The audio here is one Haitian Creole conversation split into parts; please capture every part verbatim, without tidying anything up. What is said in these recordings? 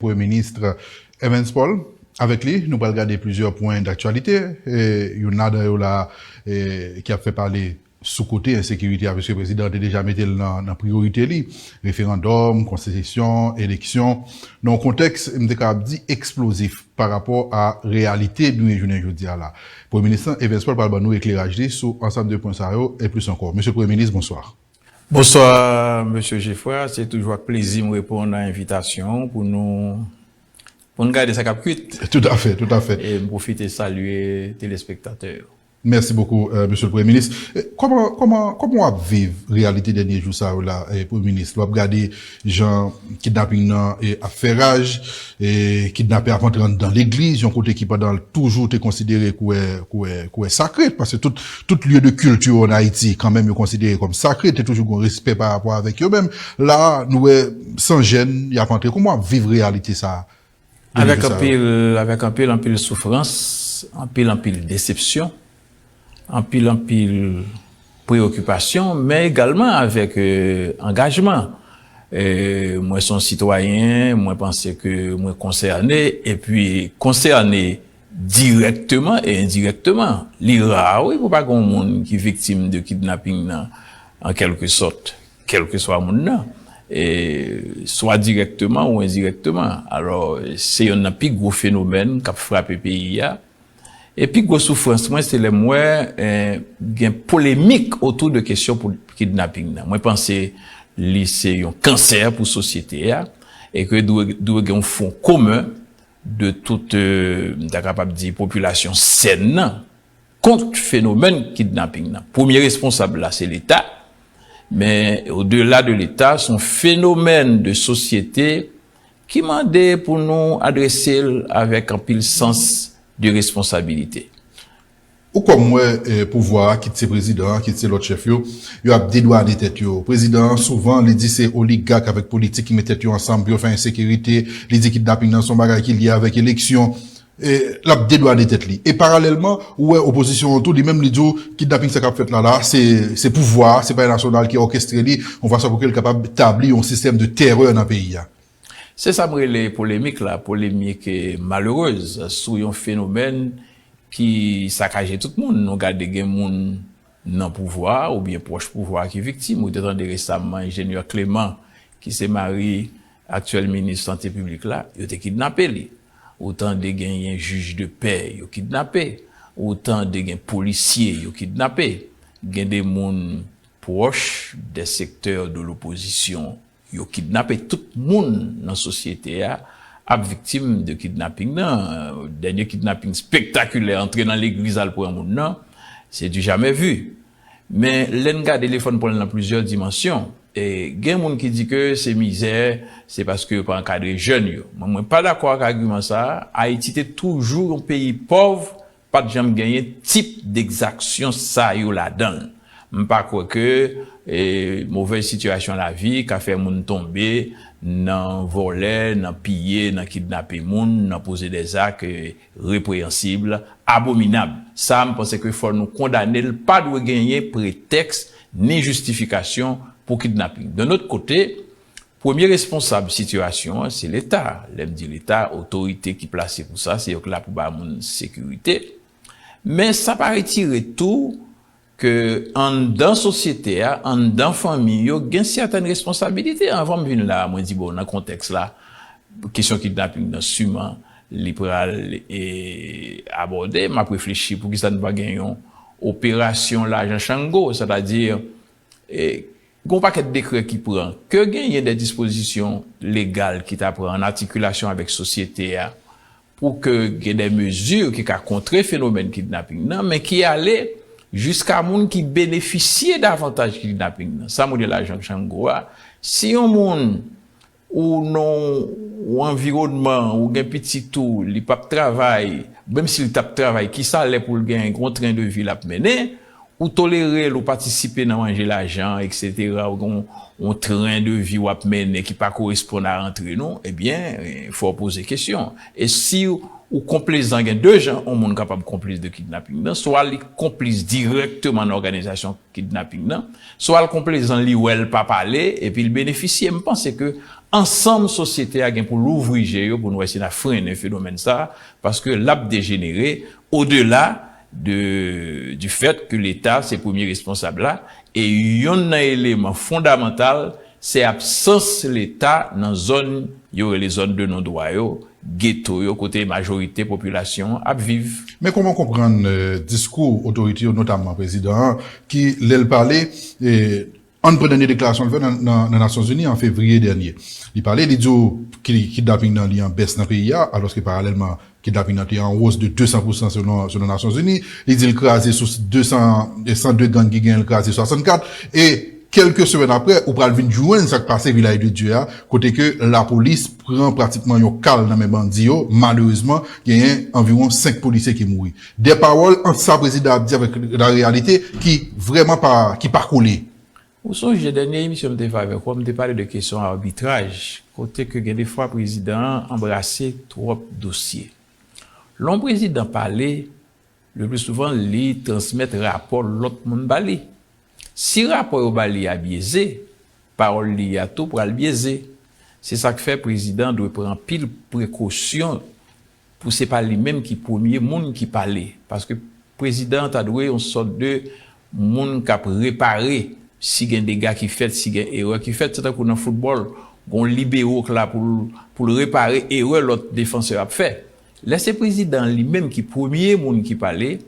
Premye Minis Evans Paul. Avèk li, nou pral gade plizyè pwen daktyalite. E, youn ladan yo la, e, ki ap fè pale sou kote ensekirite a, piske prezidan an te deja mete l nan, nan priyorite li. Referandòm, konstitisyon, eleksyon, nan yon kontèks, m te kapab di, eksplozif pa rapò a reyalite nou ye jounen jodi a la. Premye Minis lan, Evans Paul pral ban nou ekleraj li sou ansanm de pwen sa yo, e plis ankò. Mesye Premye Minis, bonswa. Bonswa, Mesye Geffrard. Se toujou ak plezi m reponn a envitasyon an pou nou, pou n gade sa k ap kwit. Toutafè, toutafè. E m pwofite salye telespektatè yo. Mèsi bokou, euh, Mesye le Premye Minis. E, kòman, kòman, kòman w ap viv reyalite dènye jou sa yo la, e, Premye Minis? Lè w ap gade jan kidnaping nan, e, ap fè raj, e, kidnapè ap antre anndan legliz, yon kote ki pandan toujou te konsidere kouwè, kouwè, kouwè sakre, paske tout, tout lye de kilti an Ayiti, kanmenm, yo konsidere kòm sakre, te toujou gen respè pa rapò avèk yo menm. La, nou wè, san jèn, y ap antre. Kòman w ap viv reyalite sa a? Avèk anpil, avèk anpil, anpil soufrans, anpil, anpil desepsyon, anpil, anpil preyokipasyon, men egalman avèk, e, angajman. E, mwen se yon sitwayen, mwen panse ke mwen konsène, epi konsène dirèkteman e endirèkteman. Li ra, wi, pou pa gen yon moun ki viktim de kidnaping nan, an kèlke sòt, kèlkeswa moun nan, e, swa dirèkteman ou endirèkteman. Alò, se yonn nan pi gwo fenomèn k ap frape peyi a. E pi gwo soufrans mwen, se lè m wè, e, gen polemik otou de kesyon pou kidnaping nan. Mwen panse li se yon kansè pou sosyete a, e ke dwe, dwe gen yon fwon komen de tout, e, m ta kapab di, popilasyon sèn nan kont fenomèn kidnaping nan. Premye responsab la, se Leta, men odela de Leta, se yon fenomèn de sosyete ki mande pou nou adrese l avèk anpil sans de responsabilite. Ou kwè m wè, e, pouvwa a, kit se prezidan an, kit se lòt chèf yo, yo ap dedwane tèt yo. Prezidan an, souvan, li di se oligak avèk politik ki met tèt yo ansanm pou yo fè ensekirite. Li di kidnaping nan se yon bagay ki lye avèk eleksyon. E, l ap dedwane tèt li. E paralèlman, ou wè opozisyon an tou, li menm li di w, kidnaping sa k ap fèt la la, se, se pouvwa a, se palè nasyonal ki òkestre li, yon fason pou ke l kapab tabli yon sistèm de tèrè nan peyi a. Se sa m rele polemik la, polemik, e, malerez sou yon fenomèn ki sakaje tout moun. Nou gade gen moun nan pouvwa a oubyen pwòch pouvwa a ki viktim. Ou te tande resaman enjenyè Clément, ki se mari aktyèl minis sante piblik la, yo te kidnape li. Ou tande genyen jij de pè, yo kidnape. Ou tande gen polisye, yo kidnape. Gen de moun pwòch de sektè de lopozisyon, yo kidnape. Tout moun nan sosyete a ap viktim de kidnaping nan. Dènye kidnaping spektakilè, antre nan legliz al pran moun nan, se du jamais vu. Men lè n gade l, fò n pran l nan plizyè dimansyon. E gen moun ki di ke se mizè, se paske yo pa ankadre jèn yo. Mwen, mwen pa dakò ak agiman sa a. Ayiti te toujou yon peyi pòv, pa t janm genyen tip degzaksyon sa yo ladan l. M pa kwè ke, e, movèz sitiyasyon lavi ka fè moun tonbe nan vòlè, nan piye, nan kidnape moun, nan poze dè zak, e, repreyansib, abominab. Sa, m panse ke fò nou kondane l, pa dwe genyen pretèks ni jistifikasyon pou kidnaping. De lòt kote, premye responsab sitiyasyon an, se Leta. Lè m di Leta, otorite ki plase pou sa, se yo k la pou ba moun sekirite. Men sa pa retire tou ke anndan sosyete a, anndan fanmi yo, gen sètèn responsabilite. Anvan m vin la a, mwen di, bon, nan kontèks la, kesyon kidnaping nan, siman, li pral, e, abòde. M ap reflechi poukisa nou pa gen yon operasyon lajan chango, sètadi, e, gen yon pakèt dekrè ki pran, ke genyen de dispozisyon legal ki ta pran an atikilasyon avèk sosyete a, pou ke gen de mezi ki ka kontre fenomèn kidnaping nan, men ki ale jiska moun ki benefisye davantaj kidnaping nan. Sa m rele lajan chango a, si yon moun ou nan yon anviwònman, ou gen pitit ou, li p ap travay, menm si l t ap travay, ki salè pou l genyen, gen yon tren de vi l ap mennen, ou tolere l, ou patisipe nan manje lajan, etsetera, ou gen yon, yon tren de vi w ap mennen ki pa koresponn a rantre nou, ebyen, fò w poze kesyon. E si ou konplezan, gen de jan yon moun kapab konplis de kidnaping nan, swa li konplis dirèkteman nan òganizasyon kidnaping nan, swa l konplezan, li wè l pa pale, epi l benefisye. M panse ke Ansanm sosyete a gen pou l ouvri je yo pou n wè si n a frennen fenomèn sa a, paske l ap dejenere odela de, du fait que Leta se premye responsab la, e yonn nan eleman fondamantal, se absans Leta nan zòn yo rele zòn de non dwa yo, geto yo, kote majorite popilasyon an ap viv. Men kòman w konprann, eh, diskou otorite yo, notamman prezidan an, ki, lè l pale, eh, ann pran dènye deklarasyon l fè nan, nan, nan Nasyonzini an fevriye dènye. Li pale, li di w ki kidnaping nan li an bès nan peyi a, alòske paralèlman, kidnaping nan te an wòs de de san pou san selon, selon Nasyonzini. Li di l kraze sou de san, san de gang ki genyen, l kraze swasannkat. E kèlke semèn apre, ou pral vin jwenn sa k pase Vilaj de Dye a, kote ke lapolis pran pratikman yon kal nan men bandi yo. Malerezman, genyen anviwon senk polisye ki mouri. De pawòl ant sa prezidan ap di avèk la reyalite ki vrèman pa, ki pa kole. Ou sonje dènye emisyon m te fè avèk ou, m te pale de kesyon abitraj, kote ke gen de fwa prezidan an anbrase twòp dosye. Lè yon prezidan pale, le pli souvan, li transmèt rapò lòt moun ba li. Si rapò yo ba li a byeze, pawòl li a tou pral byeze. Se sa k fè prezidan dwe pran anpil prekosyon pou se pa li menm ki premye moun ki pale. Paske prezidan an ta dwe yon sòt de moun k ap repare si gen dega ki fèt, si gen erè ki fèt. Se tankou nan foutbòl, gen yon libero k la pou l, pou l repare erè lòt defansè ap fè. Lè se prezidan an li menm ki premye moun ki pale,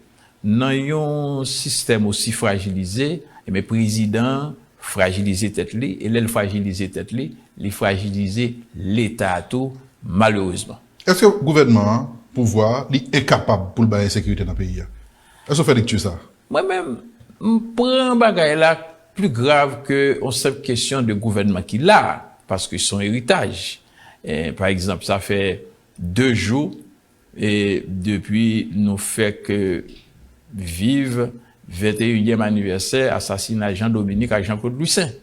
nan yon sistèm osi frajilize, ebyen, prezidan an frajilize tèt li, e lè l frajilize tèt li, li frajilize Leta a tou, malerezman. Èske gouvènman an, pouvwa a, li enkapab pou l bay ensekirite nan peyi a? Èske w fè lekti sa a? Mwen menm, m pran bagay la pli grav ke yon senp kesyon de gouvènman ki la, paske se yon eritaj. E, pa egzanp, sa fè de jou, e, depi nou fèk, e, viv venteyinyèm anivèsè asasina Jean Dominique ak Jean Claude Louissaint.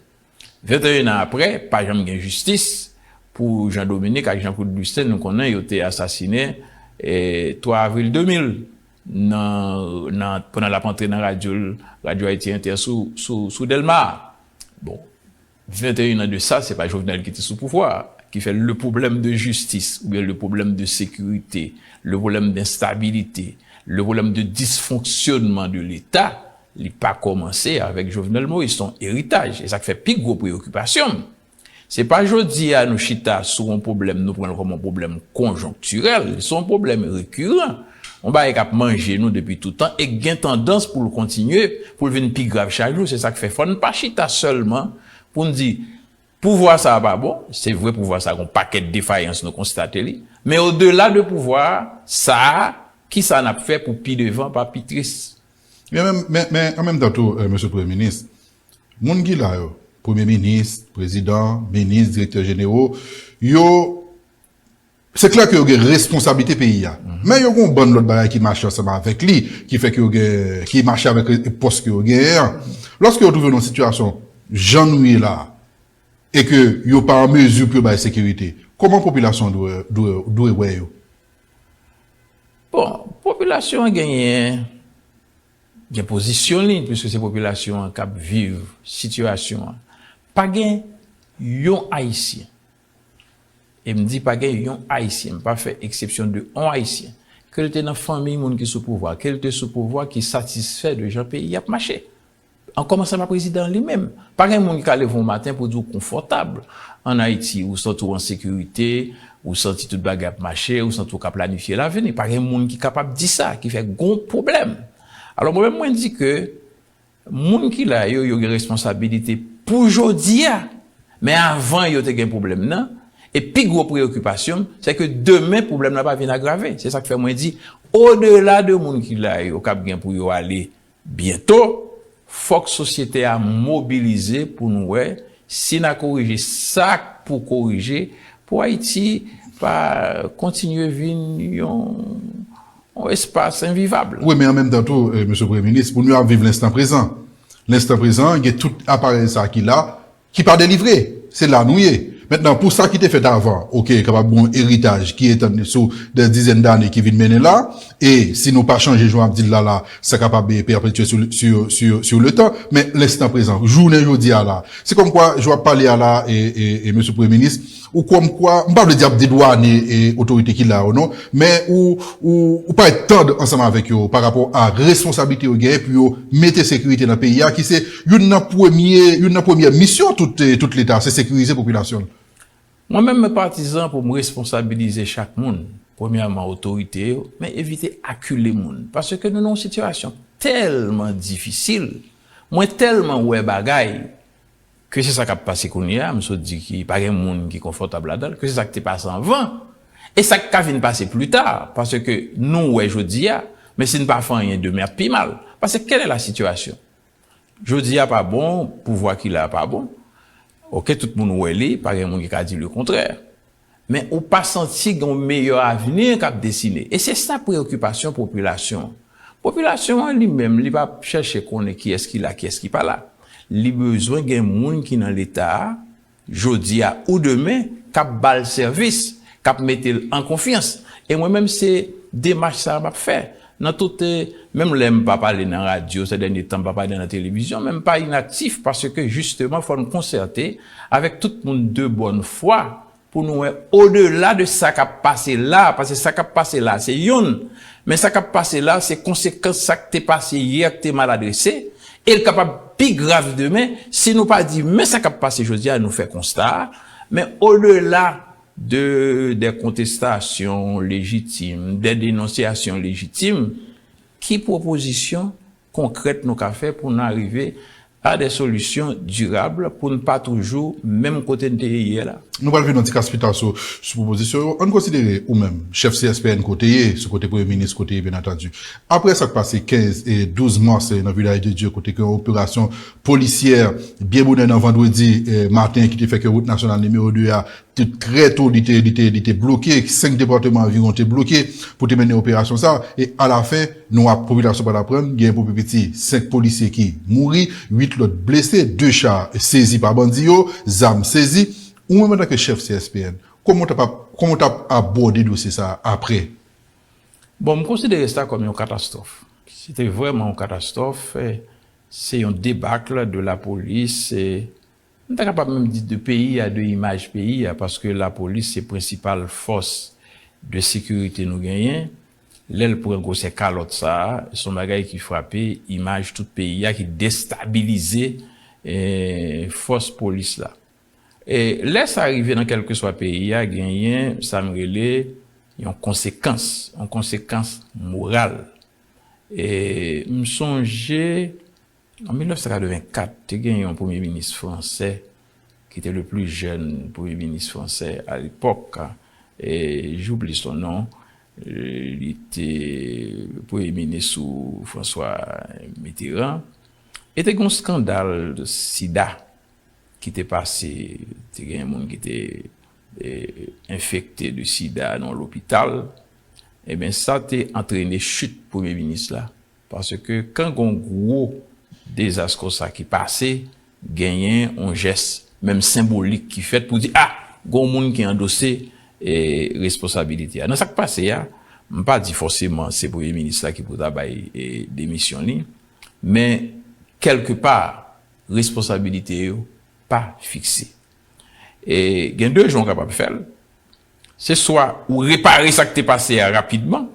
Venteyen an apre, pa janm gen jistis pou Jean Dominique ak Jean Claude Louissaint. Nou konnen yo te asasinen, e, twa avril de mil nan, nan, pandan l ap antre nan radyo, Radyo Ayiti Entè sou, sou, sou Dèlma. Bon, venteyen an de sa, se pa Jovenel ki te sou pouvwa a, ki fè le problème de justice, oubyen le problème de sécurité, le problème d'instabilité, le problème de dysfonctionnement de l'État, li pa kòmanse avèk Jovenel Moïse, se yon eritaj. E sa k fè pi gwo preyokipasyon m. Se pa jodi a nou chita sou yon pwoblèm, nou pran l kòm yon pwoblèm konjonktirèl, se yon pwoblèm rekiran. Yon bagay k ap manje nou depi toutan e k gen tandans pou l kontinye, pou l vin pi grav chak jou. Se sa k fè fò n pa chita sèlman pou n di, pouvwa sa a pa bon, se vre pouvwa sa a gon pakèt defayans nou konstate li, men odela de pouvwa sa a, kisa n ap fè pou pi devan pa pi tris? Men, men, men, men an menm tan tou, eh, mesye Premye Minis, moun ki la yo, Premye Minis, Prezidan, Minis, Direktè Jenewo, yo, se klè ke yo gen responsablite peyi a. Men yo gen yon bann lòt bagay ki mache ansanm avèk li, ki fè ke yo gen, ki mache avèk pòs ke yo genyen an. Lòske yo twouve yo nan yon sitiyasyon jan nou ye la a, e ke yo pa an mezi pou yo bay sekirite, kòman popilasyon an dwe, dwe, dwe wè yo? Bon, popilasyon an genyen, gen pozisyon li, piske se popilasyon an k ap viv sitiyasyon an. Pa gen yon Ayisyen, e m di pa gen yon Ayisyen, m pa fè eksepsyon de yon Ayisyen, ke l te nan fanmi moun ki sou pouvwa, ke l te sou pouvwa, ki satisfè de jan peyi a ap mache. An kòmansan pa prezidan an li menm. Pa gen moun ki ka leve yon maten pou di w konfòtab. Ann Ayiti, ou santi w an sekirite, ou santi tout bagay ap mache, ou santi w ka planifye lavni. Pa gen moun ki kapab di sa, ki fè gon pwoblèm. Alò, mwen menm, mwen di ke moun ki la yo, yo gen responsabilite pou jodi a. Men avan yo te gen pwoblèm nan, e pi gwo preyokipasyon m, se ke demen pwoblèm nan pa vin agrave. Se sa k fè mwen di, odela de moun ki la yo, k ap gen pou yo ale byento, fòk sosyete a mobilize pou nou wè si n a korije sa k pou korije, pou Ayiti pa kontinye vin yon, yon espas envivab. Wi, men an menm tan tou, eh, mesye Premye Minis, pou nou ap viv lenstan prezan. Lenstan prezan, gen tout aparèy sa ki la, ki pa delivre. Se la nou ye. Mentnan, pou sa ki te fèt avan, oke, kapab gen yon eritaj ki etann sou dè dizèn dane ki vin mennen la, e si nou pa chanje, jan w ap di l la la, sa kapab, e, pèpetye sou, sou, sou, sou le tan. Men lenstan prezan, jounen jodi a la, se kòmkwa, jan w ap pale a la, e, e, e, mesye Premye Minis, Ou kòmkwa, m pa vle di ap dedwane e, otorite ki la yo non, men ou, ou, ou parèt tand ansanm avèk yo pa rapò a responsablite yo genyen pou yo mete sekirite nan peyi a, ki se youn nan premye, youn nan premyè misyon tout, e, tout Leta, se sekirize popilasyon l. Mwen menm, mwen patizan pou m responsabilize chak moun, premyèman otorite yo, men evite akile moun. Paske nou nan yon sitiyasyon tèlman difisil, mwen tèlman wè bagay, ke se sa k ap pase kounye a, m sot di ki pa gen moun ki konfòtab ladan l, ke se sa k te pase anvan, e sa k ka vin pase pli ta, paske nou wè jodi a, men si n pa fè anyen demen ap pi mal. Paske kèl è la sitiyasyon? Jodi a pa bon, pouvwa ki la a pa bon. Oke, tout moun wè li, pa gen moun ki ka di lekontrè. Men ou pa santi gen yon meyè avni k ap desine. E se sa preyokipasyon popilasyon an. Popilasyon an li menm, li pa ap chèche konnen kiyès ki la, kiyès ki pa la. Li bezwen gen moun ki nan Leta a, jodi a ou demen, k ap ba l sèvis, k ap mete l an konfyans. E mwen menm, se demach sa a m ap fè. Nan tout, e, menm lè m pa pale nan radyo, se dènye tan m pa pale nan televizyon, men m pa inaktif paske jisteman fò n konsète avèk tout moun de bòn fwa pou nou wè odela de sa k ap pase la, paske sa k ap pase la se youn, men sa k ap pase la se konsekans sa k te pase yè k te mal adrese, e l kapab pi grav demen si nou pa di men sa k ap pase jodi a, nou fè konsta a, men odela de, de kontestasyon lejitim, de denonsyasyon lejitim, ki pwopozisyon konkrèt nou ka fè pou n arive a de solisyon dirab pou n pa toujou menm kote n te ye yè la? Nou pral vin yon ti kas pita sou, sou pwopozisyon yo. Ann konsidere ou menm, chèf C S P N kote ye, sou kote premye minis kote ye, byen antandi. Apre sa k pase kenz e douz mas, e, nan Vilaj de Dye, kote ke yon operasyon polisyè byen bonè nan vandredi, e, maten ki te fè ke wout nasyonal nimewo de a te trè to, li te, li te, li te bloke, senk depatman anviwon te bloke pou te mennen operasyon sa, e alafen, nou ap, popilasyon pral aprann, gen pou pi piti senk polisye ki mouri, uit lòt blese, de cha sezi pa bandi yo, zam sezi. Ou menm antanke chèf C S P N, kòman w t ap, kòman w t ap abòde dosye sa a apre? Bon, m konsidere sa kòm yon katastwòf. Se te vrèman yon katastwòf. E, se yon debakl de lapolis. E, m ta kapab menm di de peyi a, de imaj peyi a, paske lapolis se prensipal fòs de sekirite nou genyen. Lè l pran gwosè kalòt sa a, se yon bagay ki frape imaj tout peyi a, ki destabilize, e, fòs polis la. E lè sa rive nan kèlkeswa peyi a, genyen sa m rele yon konsekans, yon konsekans moral. E m sonje, an mil nèf san katrevenkat, te gen yon premye minis fransè ki te le pli jèn premye minis fransè a lepòk, e j'oublie son nom, e li te premye minis sou François Mitterrand, e te gen yon skandal sida ki te pase, te gen moun ki te, e, enfekte de sida nan lopital, ebyen, sa te antrene chit premye minis la. Paske kan gon gwo dezas konsa ki pase, genyen yon jès, menm senbolik, ki fèt pou di, a, gon moun ki andose, e, responsabilite a. Nan sa k pase a, m pa di fòseman se premye minis la ki pou ta bay, e, demisyon li, men kèlke pa, responsabilite yo pa fikse. E gen de jan w kapab fè l. Se swa ou repare sa k te pase a rapidman,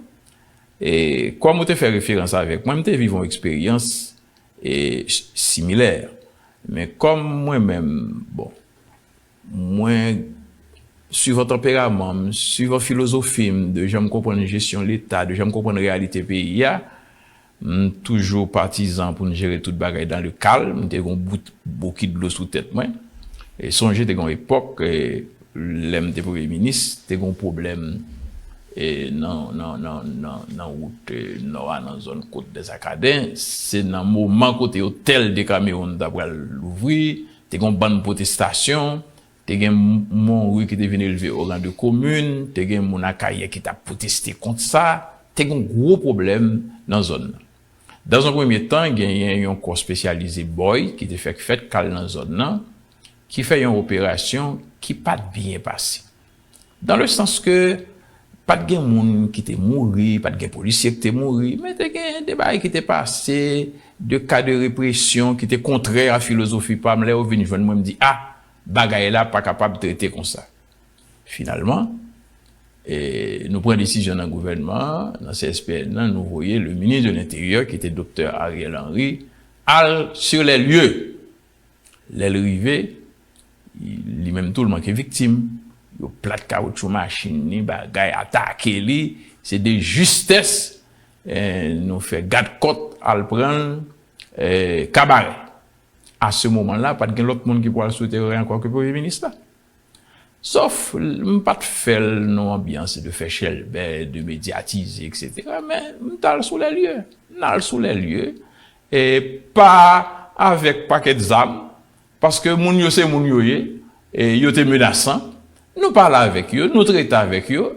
e kòm ou te fè referans avèk mwen, m te viv yon eksperyans, e, s-, similè. Men kòm mwen menm, bon, mwen, suivan tanperaman m, suivan filozofi m, de jan m konprann jesyon Leta, de jan m konprann reyalite peyi a, m toujou patizan pou n jere tout bagay dans le calme. M te gen yon bout bokit dlo sou tèt mwen. E sonje te gen yon epòk, e, lè m te premye minis, te gen yon pwoblèm, e, nan, nan, nan, nan, nan wout, e, nò a, nan zòn Côte des Acadiens. Se nan moman kote otèl Decameron ta pral louvri, te gen yon bann pwotestasyon, te gen Monri ki te vin elve o ran de komin, te gen moun Akayè ki t ap pwoteste kont sa, te gen yon gwo pwoblèm nan zòn nan. Dans un premier temps, genyen yon kò espesyalize, boy, ki te fèk fèt k al nan zòn nan, ki fè yon operasyon ki pa t byen pase. Dans le sens ke pa t gen moun ki te mouri, pa t gen polisye ki te mouri, men te gen de bagay ki te pase, de ka de represyon ki te kontrè a filozofi pa m. Lè yo vin jwenn mwen, m di, a, bagay la pa kapab trete konsa. Finalman, e, nou pran desizyon nan gouvènman an, nan C S P N nan, nou voye le ministre de l'Intérieur, ki te Doktè Ariel Henry, al sur les lieux. Lè l rive, li menm tou l manke viktim. Yo plat kawoutchou machin li, bagay, atake li. Se de justès, eh, nou fè gadkòt al pran l, eh, Kabarè. A se moman la, pa t gen lòt moun ki pral sou teren ankò ke premye minis la. Sòf, m pa t fè l nan anbyans de fè chèlbè, de medyatize, et cetera, men m t al sou lè lye. M al sou lè lye, e pa avèk pakèt zam, paske moun yo se moun yo ye, e yo te menasan. Nou pale avèk yo, nou trete avèk yo,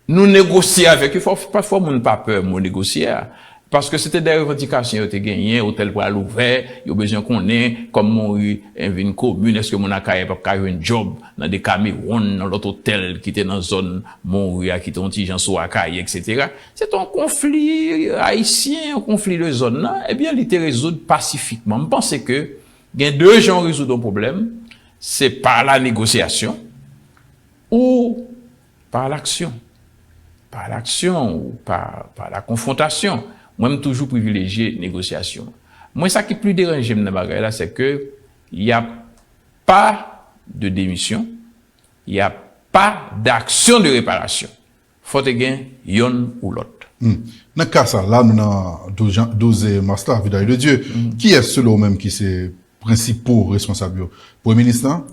nou negosye avèk yo. Fò, fò moun pa pè mo negosye a. Paske se te de revandikasyon yo te genyen, otèl pral ouvè, yo bezwen konnen, kòm Monri, eh, vin komin, èske moun Akayè p ap ka jwenn djòb nan Dekamewon, nan lòt otèl ki te nan zòn Monri a, ki te yon ti jan sou Akayè, et cetera. Se te yon konfli ayisyen, yon konfli de zòn nan, ebyen, li te rezoud pasifikman. M panse ke gen de jan w rezoud yon pwoblèm, se pa la négociation ou pa laksyon. Pa laksyon ou pa, pa la konfwontasyon. Mwen, m toujou privilejye negosyasyon. Mwen, sa ki pli deranje m nan bagay la, se ke y a pa de demisyon, y a pa d'action de réparation. Fò te gen yonn ou lòt. Hmm. Nan ka sa, la, nou nan douz jan, douz mas la, Vilaj de Dye. Hmm. Kiyès, selon ou menm, ki se prensipal responsab yo? Premye minis lan?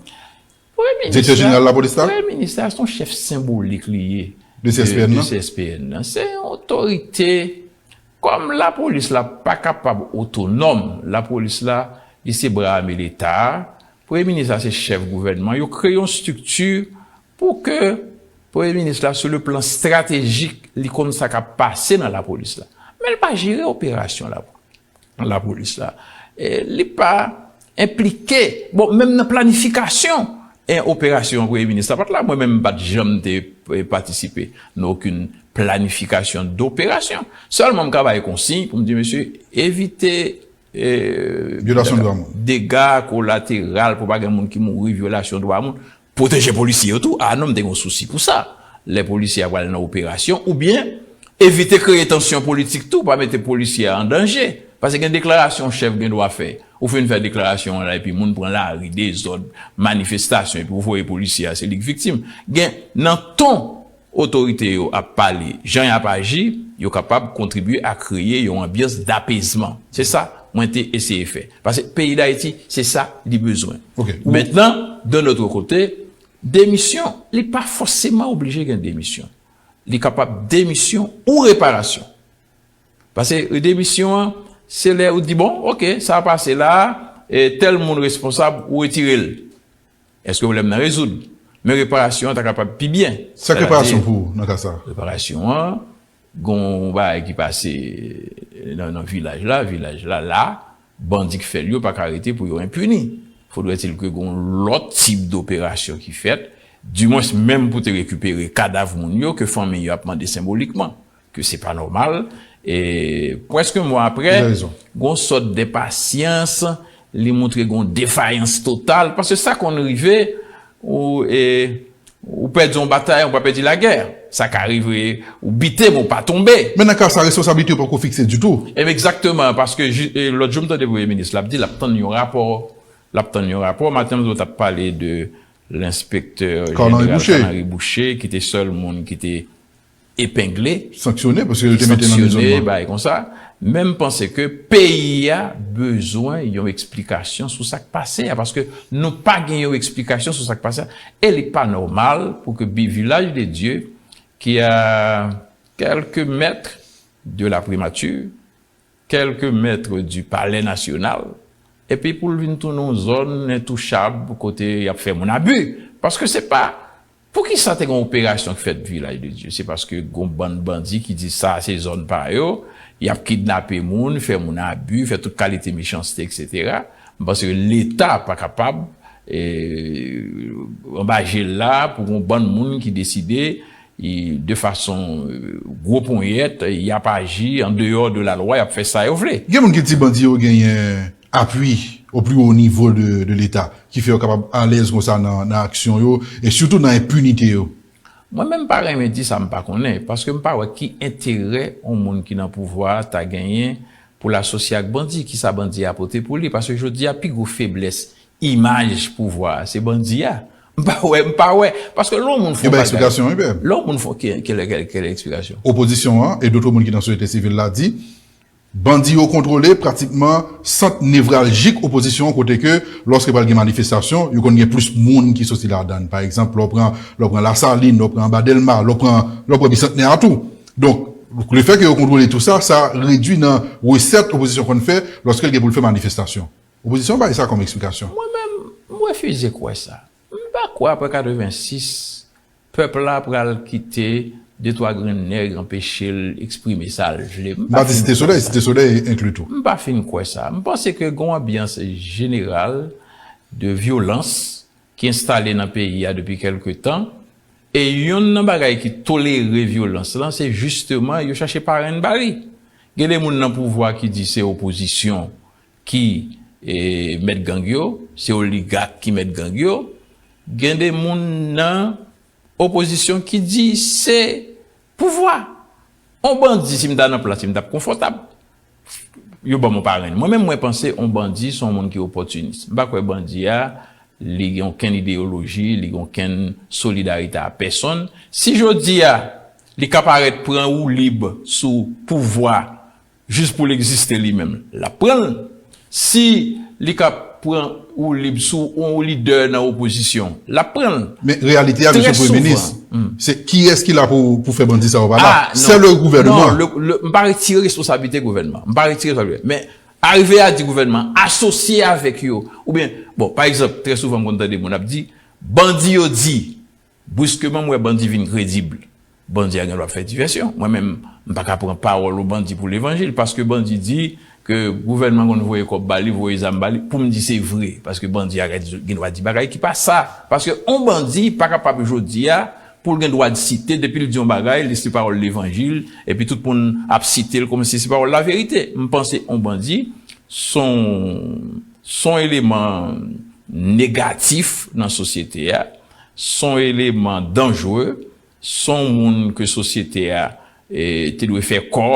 Premye minis la, Direktè jeneral lapolis la? Premye minis la, se yon chèf senbolik li ye. De C S P N nan? De C S P N nan. Se yon otorite, kòm lapolis la pa kapab otonòm, lapolis la, li se bra ame Leta a, premye minis la se chèf gouvènman, yo kreye yon estrikti pou ke premye minis la, sou le plan estratejik, li konn sa k ap pase nan lapolis la. Men l pa jere operasyon la. Lapolis la. E, li pa enplike, bon, menm nan planifikasyon, e, operasyon premye minis la pa t la, mwen menm m pa t janm te, e, patisipe nan okenn planifikasyon doperasyon. Sèlman m ka bay konsiy pou m di, mesye, evite, e, vyolasyon dwa moun, dega kolateral, pou pa gen moun ki mouri, vyolasyon dwa moun. Pwoteje polisye yo tou. A non, m te gen sousi pou sa. Lè polisye a pral nan operasyon, oubyen evite kreye tansyon politik tou, pa mete polisye a an danje. Paske gen deklarasyon chèf gen dwa fè. Ou fin fè deklarasyon an la, epi moun pran lari, dezòd, manifestasyon, epi ou voye polisye a, se li k viktim. Gen nan ton otorite yo ap pale, jan y ap aji, yo kapab kontribye a kreye yon anbyans dapezman. Se sa mwen te eseye fè. Paske peyi Dayiti, se sa li bezwen. Ok. Mentnan, de notre côté, demisyon, li pa fòseman oblije gen demisyon. Li kapab demisyon ou reparasyon. Paske demisyon an, se lè ou di, bon, ok, sa a pase la, e tèl moun responsab, ou retire l. Èske pwoblèm nan rezoud? Men reparasyon an ta kapab pi byen. Sa k reparasyon pou ou nan ka sa a? Reparasyon an, gon bagay ki pase nan, nan vilaj la, vilaj la, la, bandi k fè l yo pa ka rete pou yo enpini. Faudrait-il ke gon lòt tip doperasyon ki fèt, dimwens menm pou te rekipere kadav moun yo ke fanmi yo ap mande senbolikman, ke se pa nòmal. E prèske mwa apre, gon sòt de pasyans, li montre gon defayans total, paske sa konn rive, ou, e, ou pèdi yon batay, ou pa pèdi lagè. Sa ka rive, ou bite, men ou pa tonbe. Men nan ka sa, responsablite yo poko fikse ditou. E egzakteman, paske ji-, e, lòt jou m tande premye minis la ap di l ap tann yon rapò. L ap tann yon rapò. Maten m t ap pale de lenspektè jeneral Carnary Boucher, ki te sèl moun ki te epengle, sanksyone, paske yo te mete nan rezònman, bagay konsa. Men m panse ke peyi a bezwen yon eksplikasyon sou sa k pase a, paske nou pa gen yon eksplikasyon sou sa k pase a. E li pa nòmal pou ke bi Vilaj de Dye, ki a quelques mètres de la primature, quelques mètres du Palais National, epi pou l vin tounen yon zòn entouchab kote y ap fè moun abi. Paske se pa, poukisa te gen yon operasyon k fèt Vilaj de Dye? Se paske gon bann bandi ki di sa se zòn pa yo, y ap kidnape moun, fè moun abi, fè tout kalite mechanste, et cetera. M panse ke Leta pa kapab, e, anba je l la pou gon bann moun ki deside, e, de fason, e, gwo ponyèt, y ap aji an deyò de la lwa, y ap fè sa yo vle. Gen moun ki di bandi yo genyen apui au plus haut niveau de, de Leta, ki fè yo kapab alèz konsa nan, nan aksyon yo, e sitou nan enpinite yo. Mwen menm m pa renmen di sa m pa konnen, paske m pa wè ki enterè yon moun ki nan pouvwa a ta genyen pou l asosye ak bandi, kisa bandi a pote pou li, paske jodi a pi gwo feblès imaj pouvwa a, se bandi a. M pa wè, m pa wè, paske lè yon moun fè yon bagay, lè yon moun fè, kèl, kèl, kèl eksplikasyon? Opozisyon an e dòt moun ki nan sosyete sivil la di, bandi yo kontwole pratikman sant nevraljik opozisyon an, kote ke lòske pral gen manifestasyon, yo konn gen plis moun ki soti ladan. Pa egzanp, lè w pran, lè w pran Lasalin, lè w pran Anba Dèlma, lè w pran, lè w pran Bisantnè a tou. Donk, lefètke yo kontwole tou sa, sa redui nan resèt opozisyon konn fè lòske l gen pou l fè manifestasyon. Opozisyon bay sa kòm eksplikasyon. Mwen menm, m refize kwè sa. M pa kwè apre katrevensis, pèp la pral kite de twa grenn nèg anpeche l eksprime sa l vle. M pa fin kwè sa. Site Solèy, Site Solèy enkli tou. M pa fin kwè sa. M panse ke gen yon anbyans jeneral de vyolans ki enstale nan peyi a depi kèlke tan. E yonn nan bagay ki tolere vyolans lan, se jisteman yo chache parenn ba li. Gen de moun nan pouvwa ki di se opozisyon ki, e, mèt gang yo, se oligak ki mèt gang yo. Gen de moun nan opozisyon ki di se pouvwa. On bandi, si m ta nan plas li, m t ap konfòtab. Yo ban m on parenn. Mwen menm, mwen panse on bandi se on moun ki opòtinis. M pa kwè bandi a, li gen okenn ideyoloji, li gen okenn solidarite a pèsonn. Si jodi a, li ka parèt pran woulib sou pouvwa, jis pou l egziste li menm, l ap pran l. Si li ka pran woulib sou yon lidè nan opozisyon, l ap pran l. Men reyalite a, mesye Premye Minis, se kiyès ki la pou, pou fè bandi sa yo pa la? Se le gouvènman. Non, le, le, m pa retire responsablite gouvènman. M pa retire responsablite. Men arive a di gouvènman asosye avèk yo. Oubyen, bon, pa egzanp, trè souvan m konn tande moun ap di, bandi yo di, Briskeman, m wè bandi vin kredib. Bandi a gen dwa ap fè divèsyon. Mwen menm, m pa ka pran pawòl yon bandi pou levanjil, paske bandi di ke gouvènman konn voye kòb ba li, voye zam ba li, pou m di se vre, paske bandi a gen dwa di bagay ki pa sa. Paske yon bandi pa kapab jodi a, pou l gen dwa site, depi l di yon bagay, li se pawòl levanjil, epi tout moun ap site l kòmsi se pawòl laverite. M panse yon bandi, se yon, se yon eleman negatif nan sosyete a, se yon eleman danjre, se yon moun ke sosyete a, e, te dwe fè kò,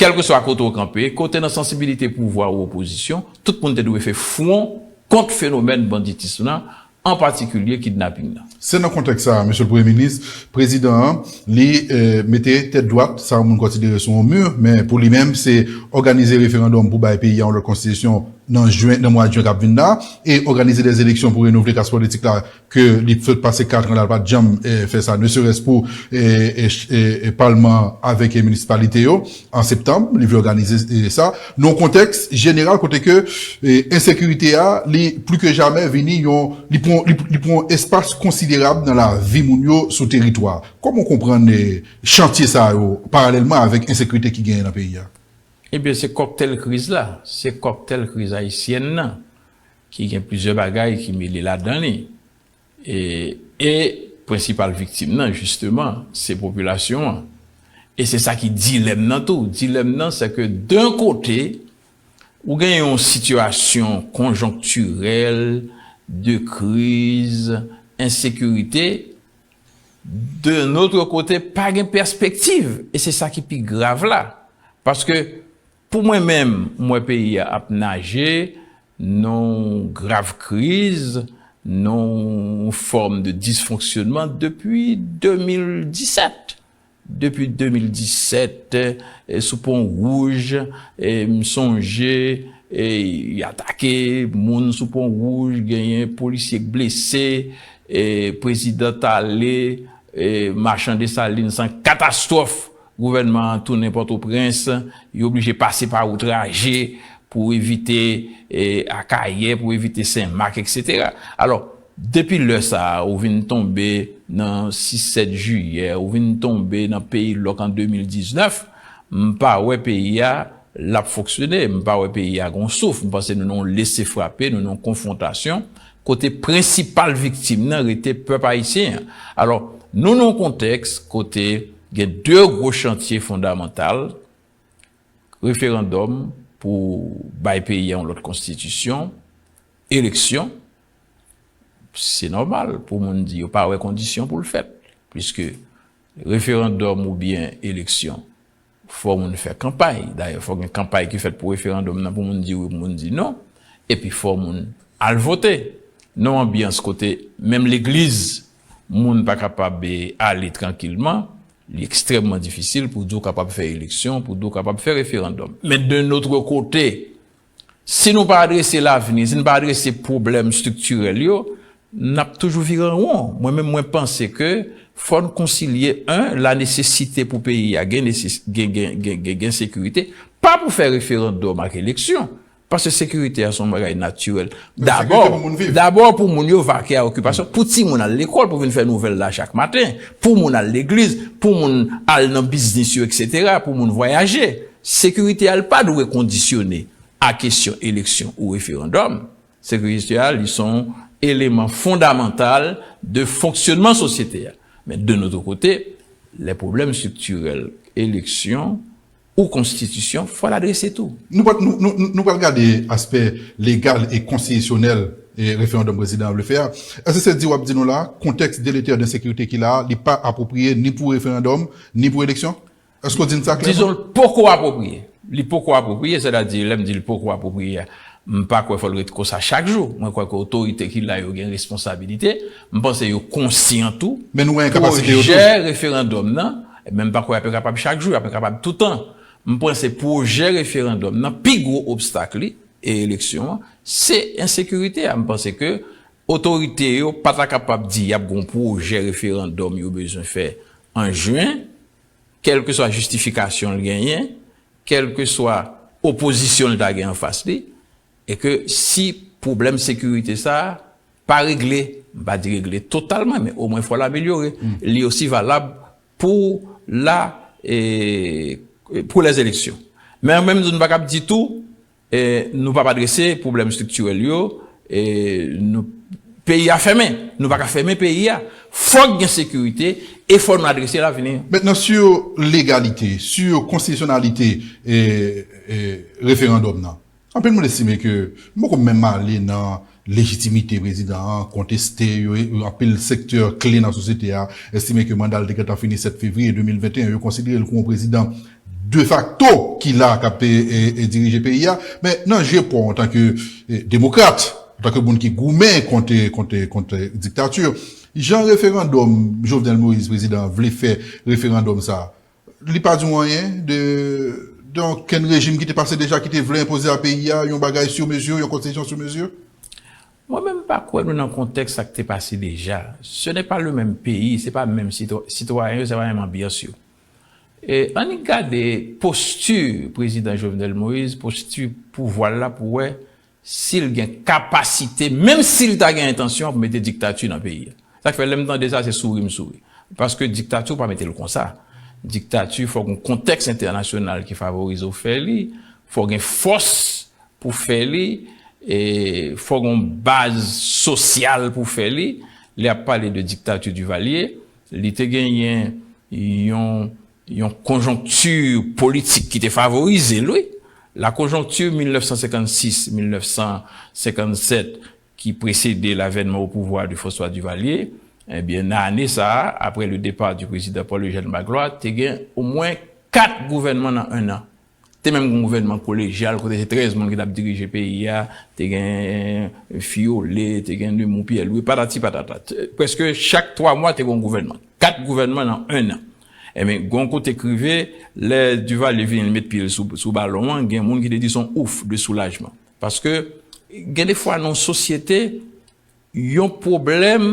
kèlkeswa kote w kanpe, ke w te nan sansibilite pouvwa ou opozisyon, tout moun te dwe fè fwon kont fenomèn banditis lan, an patikilye kidnaping nan. Se nan kontèks sa a, Mesye Premye Minis, prezidan an, li, e, mete tèt dwat, sa yon moun konsidere sou yon mi, men pou li menm, se òganize referandòm pou bay peyi a yon lòt konstitisyon nan jen, nan mwa jen k ap vin la, e òganize dè eleksyon pou renouvle klas politik la, ke li sot pase kat an la, l pa t janm, e, fè sa, ne serait-ce pou, e, e, e, e palman avèk, e, minisipalite yo, an septanm, li vle òganize, e, sa, nan yon kontèks jeneral kote ke, e, ensekirite a, li pli ke jamè vini yon, li pran, li, li pran yon espas konsiderab nan lavi moun yo sou teritwa. Kòman w konprann, e, chantye sa yo, paralèlman avèk ensekirite ki genyen nan peyi a? Ebyen, se kòktèl kriz la, se kòktèl kriz ayisyèn nan, ki gen plizyè bagay ki mele ladan li. E, e prensipal viktim nan, jisteman, se popilasyon an. E se sa ki dilèm nan tou. Dilèm nan, se ke, d'un kote, ou gen yon sitiyasyon konjonktirèl de kriz, ensekirite, d'un autre côté, pa gen pèspektiv. E se sa ki pi grav la. Paske, pou mwen menm, m wè peyi a ap naje nan yon grav kriz, nan yon fòm de disfonksyonman depi de mil disèt. Depi de mil disèt, e, sou Pon Wouj, e, m sonje, e, y atake moun sou Pon Wouj, genyen polisye k blese, e, prezidan t ale, e, Machan Desalin, se yon katastwòf. Gouvènman an tounen Pòtoprens, yo oblije pase pa Wout Raje pou evite, e, Akayè, pou evite Senmak, etsetera. Alò, depi lè sa a, ou vin tonbe nan sis sèt jiyè, ou vin tonbe nan peyi lòk an de mil diznèf, m pa wè peyi a l ap fonksyone, m pa wè peyi a gon souf. M panse nou nan yon lese frape, nou nan yon konfwontasyon, kote prensipal viktim nan rete pèp ayisyen an. Alò, nou nan yon kontèks kote gen de gwo chantye fondamantal, referandòm pou bay peyi a yon lòt konstitisyon, eleksyon, se nòmal pou moun di yo pa wè kondisyon pou l fèt. Piske referandòm oubyen eleksyon, fò moun fè kanpay. Dayè, fò gen kanpay ki fèt pou referandòm nan, pou moun di wi, pou moun di non. Epi fò moun al vote. Nan yon anbyans kote menm legliz, moun pa kapab, eh, ale trankilman, li ekstrèmman difisil pou di w kapab fè eleksyon, pou di w kapab fè referandòm. Men de notre côté, si nou pa adrese lavni, si nou pa adrese pwoblèm estriktirèl yo, n ap toujou vire an won. Mwen menm, mwen panse ke fò n konsilye, en, la nesesite pou peyi a gen, neses- gen, gen, gen, gen, gen sekirite, pa pou fè referandòm ak eleksyon. Paske sekirite a se yon bagay natirèl. Dabò, pou moun viv. Dabò pou moun yo vake a okipasyon, pou timoun al lekòl, pou vin fè nouvèl la chak maten, pou moun al legliz, pou moun al nan biznis yo, etsetera, pou moun vwayaje. Sekirite a, li pa dwe kondisyone a kesyon eleksyon ou referandòm. Sekirite a, li se yon eleman fondamantal de fonksyonman sosyete a. Men de notre côté, les problèmes structurels, eleksyon ou konstitisyon, fò l adrese tou. Nou pral, nou, nou, nou pral gade aspè legal e konstitisyonèl e referandòm prezidan an vle fè a. Èske se di w ap di nou la, kontèks deletè de ensekirite ki la a, li pa apwopriye ni pou referandòm, ni pou eleksyon? Èske w di n sa klèman? Dizon l poko apwopriye. Li poko apwopriye, sètadi, lè m di l poko apwopriye a, m pa kwè fò l ret konsa chak jou. Mwen kwè ke otorite ki la yo gen responsabilite. M panse yo konsyan tou. Men nou wè enkapasite yo tou. Pwojè referandòm nan, men m pa kwè y ap enkapab chak jou, y ap enkapab toutan. M panse pwojè referandòm nan, pi gwo obstak li, e eleksyon an, se ensekirite a. M panse ke otorite yo pa ta kapab di y ap gen yon pwojè referandòm yo bezwen fè an jen, kèlkeswa jistifikasyon l genyen, kèlkeswa opozisyon l ta gen anfas li, e ke si pwoblèm sekirite sa a pa regle, m pa di regle totalman, men omwen fò l amelyore. Li osi valab pou la, e, pou lèzeleksyon. Men an menm tan, nou pa kab di tou, e, nou p ap adrese pwoblèm estriktirèl yo, e, nou, peyi a fèmen. Nou pa ka fèmen peyi a. Fòk gen sekirite e fò nou adrese lavni. Mentnan, sur legalite, sur konstitisyonalite, e, e, referandòm nan, anpil moun estime ke, m poko menm ale nan lejitimite prezidan an, konteste yo, e anpil sektè kle nan sosyete a estime ke manda l te gentan fini sèt fevriye de mil venteyen, yo konsidere l kòm yon prezidan de facto ki la, k ap, e, e, e dirije peyi a. Men nan je pa w antanke, e, demokrat, antanke moun ki goumen kont, kont, kont diktati, jan referandòm Jovenel Moïse, prezidan an, vle fè referandòm sa a, li pa di w anyen de, de okenn rejim ki te pase deja, ki te vle enpoze a peyi a yon bagay sur mesure, yon konstitisyon sur mesure? Mwen menm, m pa kwè nou nan kontèks sa k te pase deja. Ce n'est pas le même pays, se pa menm sitwa-, sitwayen yo, se pa menm anbyans yo. E annik gade posti prezidan Jovenel Moïse, posti pouvwa l la, pou wè si l gen kapasite, menm si l ta gen entansyon, pou mete diktati nan peyi a. Sa k fè, lè m tande sa, se souri m souri. Paske diktati, ou pa mete l konsa. Diktati, fòk yon kontèks entènasyonal ki favorize w fè li, fòk gen fòs pou fè li, e fòk yon baz sosyal pou fè li. Lè y ap pale de diktati Duvalier, li te genyen yon, yon konjonkti politik ki te favorize l, wi. La conjoncture mil nèf san senkannsis, mil nèf san senkannsèt, ki presede l'avènement au pouvoir de François Duvalier, ebyen, nan ane sa a, après le départ du président Paul Eugène Magloire, te gen omwen kat gouvènman nan en an. Te menm gen yon gouvènman kolejyal, kote se trèz moun ki t ap dirije peyi a, te gen Fiolet, te gen Nemours Pierre-Louis, patati patata. T-, prèske chak twa mwa, te gen yon gouvènman. Kat gouvènman nan en an. Ebyen, gen yon kote k rive, lè Duvalier vini, l met pye l sou, sou balon an, gen moun ki te di se yon ouf de soulajman. Paske, gen de fwa, nan yon sosyete, yon pwoblèm,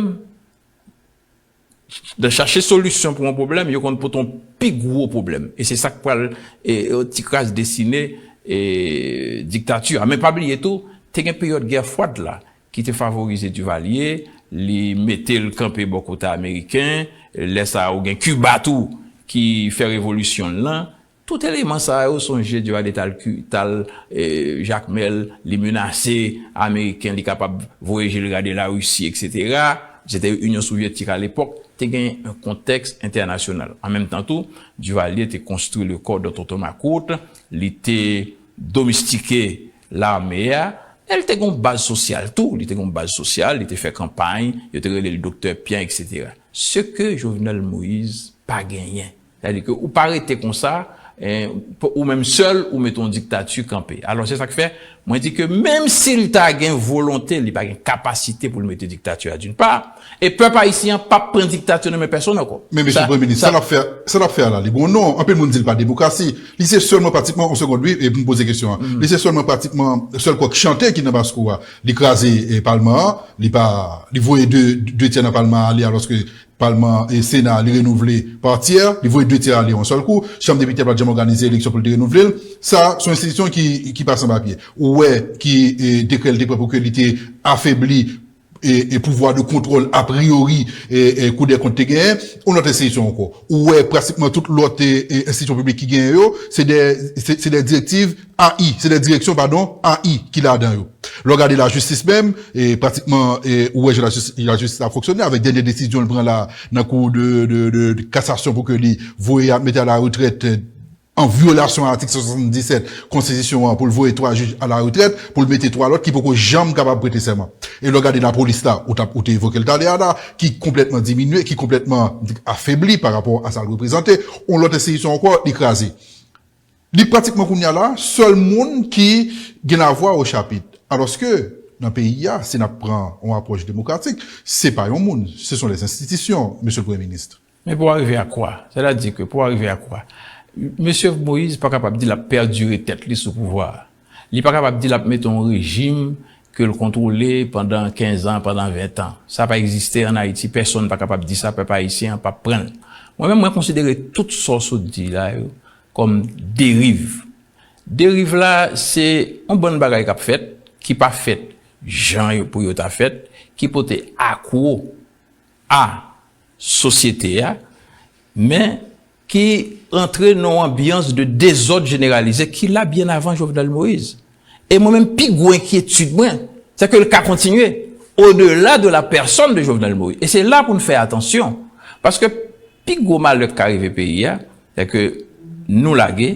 nan chache solisyon pou yon pwoblèm, yo konn pote yon pi gwo pwoblèm. E se sa k pral, e, e, ti kras desine, e, diktati a. Men pa bliye tou, te gen peryòd gè fwad la, ki te favorize Duvalier, li mete l kanpe bò kote ameriken, lè sa a ou gen Kiba tou, ki fè revolisyon l lan, Tout eleman sa yo, sonje Duvalier t al Ki-, t al, e, Jakmèl, li menase ameriken, li kapab voye je l gade Larisi, etsetera. Se te Inyon Sovyetik alepòk, te gen yon kontèks entènasyonal. An menm tan tou, Duvalier te konstwi le corps de Tonton Makout, li te domestike lame a, E l te gen yon baz sosyal tou, li te gen yon baz sosyal, li te fè kanpay, yo te rele l Doktè Pyan, etsetera. Ce que Jovenel Moïse pa genyen. Sètadi ke ou pa rete konsa, eh, pou ou menm sèl, ou mete yon diktati kanpe. Alò, se sa k fè, mwen di ke menm si l ta gen volonte, li pa gen kapasite pou l mete diktati a, d'une part, e pèp ayisyen an p ap pran diktati nan men pèsonn ankò. Men, mesye Premye Minis, sa l ap fè, sa l ap fè a la, li gon non. Anpil moun di l pa demokrasi. Li se sèlman pratikman, yon segonn, wi, e pou m poze kesyon an. Li se sèlman pratikman sèl kòk chante ki nan baskou a. Li kraze, eh, palman an, li pa, li voye de, de tyè nan palman an ale, alòske palman, eh, Sena, li renouvle pa tyè, li voye de tyè ale yon sèl kou. Chanm Depite a pa t janm òganize eleksyon pou l te renouvle l. Sa, se yon enstitisyon ki, ki pa san papye. Ou wè ki, eh, dekrè l te pran pou ke li te afebli e, e pouvwa de kontwòl a priyori, e, e Kou dè Kont te genyen, yon lòt enstitisyon ankò. Ou wè pratikman tout lòt, e, e enstitisyon piblik ki genyen yo, se de, se, se de direktiv A I, se de direksyon, padon, A I ki ladan yo. Lè w gade lajistis menm, e pratikman, e, ou wè jan lajistis, lajistis ap fonksyone avèk dènye desizyon l pran la nan kou de, de, de, de kasasyon pou ke li voye a, mete a la retrèt, e, an vyolasyon a atik san swasanndisèt konstitisyon an pou l voye twa jij a la retrèt, pou l mete twa lòt ki poko janm kapab prete sèman. E lè w gade lapolis la, ou t ap, ou te evoke l talè a la, ki konplètman diminye, ki konplètman afebli pa rapò a sa l reprezante, yon lòt enstitisyon ankò, li kraze. Li pratikman kounye a la, sèl moun ki gen lavwa o chapit. Alòske, nan peyi a, si n ap pran yon apwòch demokratik, se pa yon moun, ce sont les institutions, Monsieur le Premier ministre. Men pour arriver à quoi? Sètadi ke pour arriver à quoi? Mesye Moïse pa kapab di l ap pèdire tèt li sou pouvwa a. Li pa kapab di l ap mete yon rejim ke l kontwole pandan kenz an, pandan ven an. Sa pa egziste ann Ayiti, pèsonn pa kapab di sa, pèp ayisyen an p ap pran l. Mwen menm, mwen konsidere tout sa w sot di la yo kòm deriv. Deriv la, se yon bann bagay k ap fèt, ki pa fèt jan yo, pou yo ta fèt, ki pote akwo a sosyete a, men ki rantre nan yon anbyans de dezòd jeneralize ki la byen avan Jovenel Moïse. E mwen menm, pi gwo enkyetid mwen, se ke l ka kontinye au-delà de la personne de Jovenel Moïse. E se la pou n fè atansyon. Paske pi gwo malè k ka rive peyi a, se ke nou lage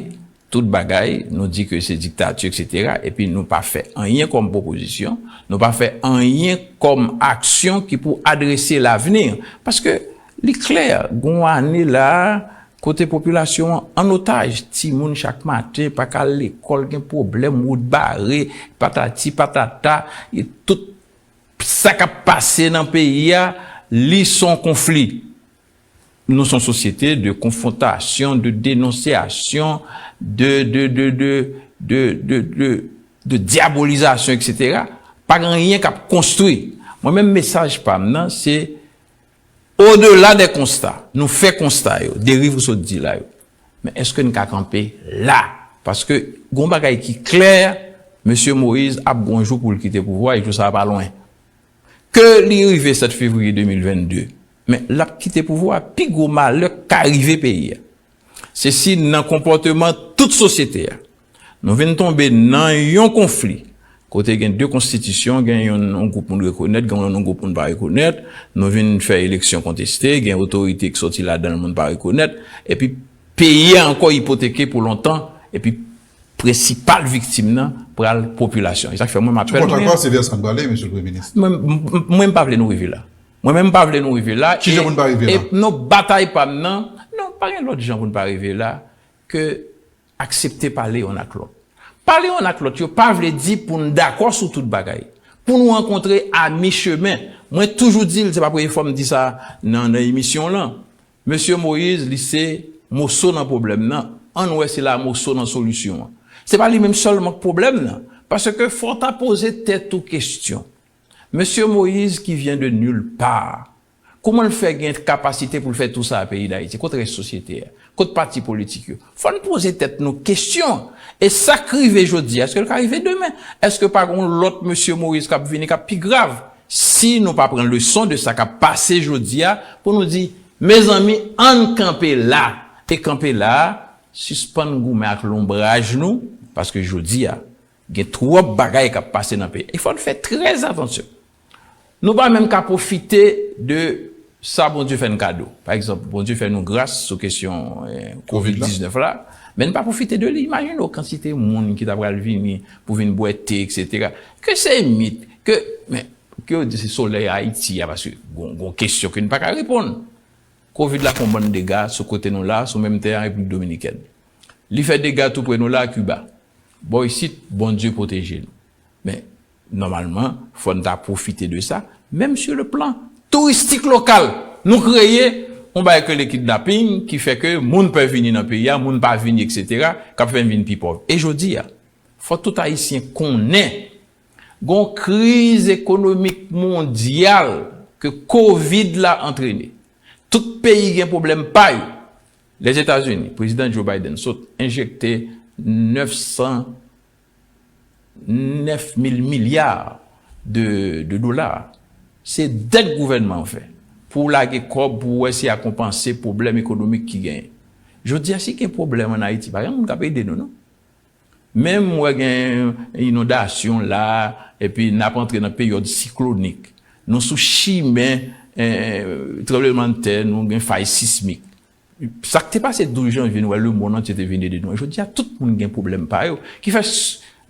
tout bagay, nou di ke se diktati, etsetera, epi nou pa fè anyen kòm pwopozisyon, nou pa fè anyen kòm aksyon ki pou adrese lavni. Paske li klè, gon ane la, kote popilasyon an an otaj, timoun chak maten pa ka al lekòl, gen pwoblèm, wout bare, patati patata, e tout sa k ap pase nan peyi a, li se yon konfli. Nou se yon sosyete de konfwontasyon, de denonsyasyon, de, de, de, de, de, de, de, de dyabolizasyon, etsetera. Pa gen anyen k ap konstwi. Mwen menm, mesaj pa m nan, se au-delà des constats, nou fè konsta yo, deriv ou sot di la yo. Men èske n ka kanpe la? Paske gon bagay ki klè, mesye Moïse ap gon jou pou l kite pouvwa, e jou sa a pa lwen. Ke li rive sèt fevriye de mil vennde, men l ap kite pouvwa a, pi gwo malè k ka rive peyi a. Se si nan konpòteman tout sosyete a, nou vin tonbe nan yon konfli, kote gen de konstitisyon, gen yon, yon gwoup moun rekonèt, gen yon, yon gwoup moun pa rekonèt, nou vin fè eleksyon konteste, gen otorite ki sòti ladan l moun pa rekonèt, epi peyi a ankò ipoteke pou lontan, epi prensipal viktim nan pral popilasyon. E sa k fè mwen m ap fè l. Kont akò a, se vè sa n prale, mesye le Premye Minis. Mwen, m-, m-, mwen, m pa vle nou rive la. Mwen menm, m pa vle nou rive la. Ki jan pou n pa rive la? E non, batay pa m nan, non, pa gen lòt jan pou n pa rive la ke aksepte pale yonn ak lòt. Pale yonn ak lòt yo pa vle di pou n dakò sou tout bagay. Pou nou rankontre a mi chemen. Mwen toujou di l, se pa premye fwa m di sa nan, nan emisyon lan. Mesye Moïse, li se moso nan pwoblèm nan. Ann wè si l a moso nan solisyon an. Se pa li menm sèlman k pwoblèm nan. Paske fò w ta poze tèt ou kesyon. Mesye Moïse qui vient de nulle part, kòman l fè gen kapasite pou l fè tou sa a peyi Dayiti? Kot rès sosyete a? Kot pati politik yo? Fò n poze tèt nou kesyon. E sa k rive jodi a, èske l ka rive demen? Èske pa gon lòt mesye Moïse k ap vini k ap pi grav? Si nou pa pran leson de sa k ap pase jodi a, pou nou di, mezanmi, ann kanpe la. E kanpe la a, sispann goumen ak lonbraj nou, paske jodi a, gen twòp bagay k ap pase nan peyi. E fò n fè trè atansyon. Nou pa menm ka pwofite de Sa Bondye fè n kado. Pa egzanp, Bondye fè nou gras sou kesyon eh, kovid diznèf la, men n pa pwofite de li. Imajine w kantite moun ki ta pral vini pou vin bwè te, etsetera. Ke se mit, ke, men, ke yo di se solèy Ayiti a, paske gon, gon kesyon ke n pa ka reponn. Kovid la fè yon bann dega sou kote nou la, sou menm tè an Repiblik Dominikèn. Li fè dega tou pre nou la, Kiba. Bò isit, Bondye pwoteje nou. Men, nòmalman, fò n ta pwofite de sa, menm sur le plan touristik lokal. Nou kreye yon bagay ke le kidnaping, ki fè ke moun pè vini nan peyi a, moun pa vini, etsetera, k ap fè n vin pi pòv. E jodi a, fò tout Ayisyen konnen, gon kriz ekonomik mondyal ke kovid la antrene. Tout peyi gen pwoblèm pa yo. Lèzetazini, prezidan Joe Biden sot enjekte nèf san nèf mil milya de, de dola. Se dèt gouvènman an fè pou lage kòb pou wè si a konpanse pwoblèm ekonomik ki genyen. Jodi a, si gen pwoblèm ann Ayiti, pa gen moun k ap ede nou, non. Menm wè gen inondasyon la, epi n ap antre nan peryòd siklonik. Nou sou chimen eh, tranblemanntè, nou gen fay sismik. Sa k te pase douz janvye, nou wè lemonn antye te vin ede nou. Jodi a, tout moun gen pwoblèm pa yo. Ki fè,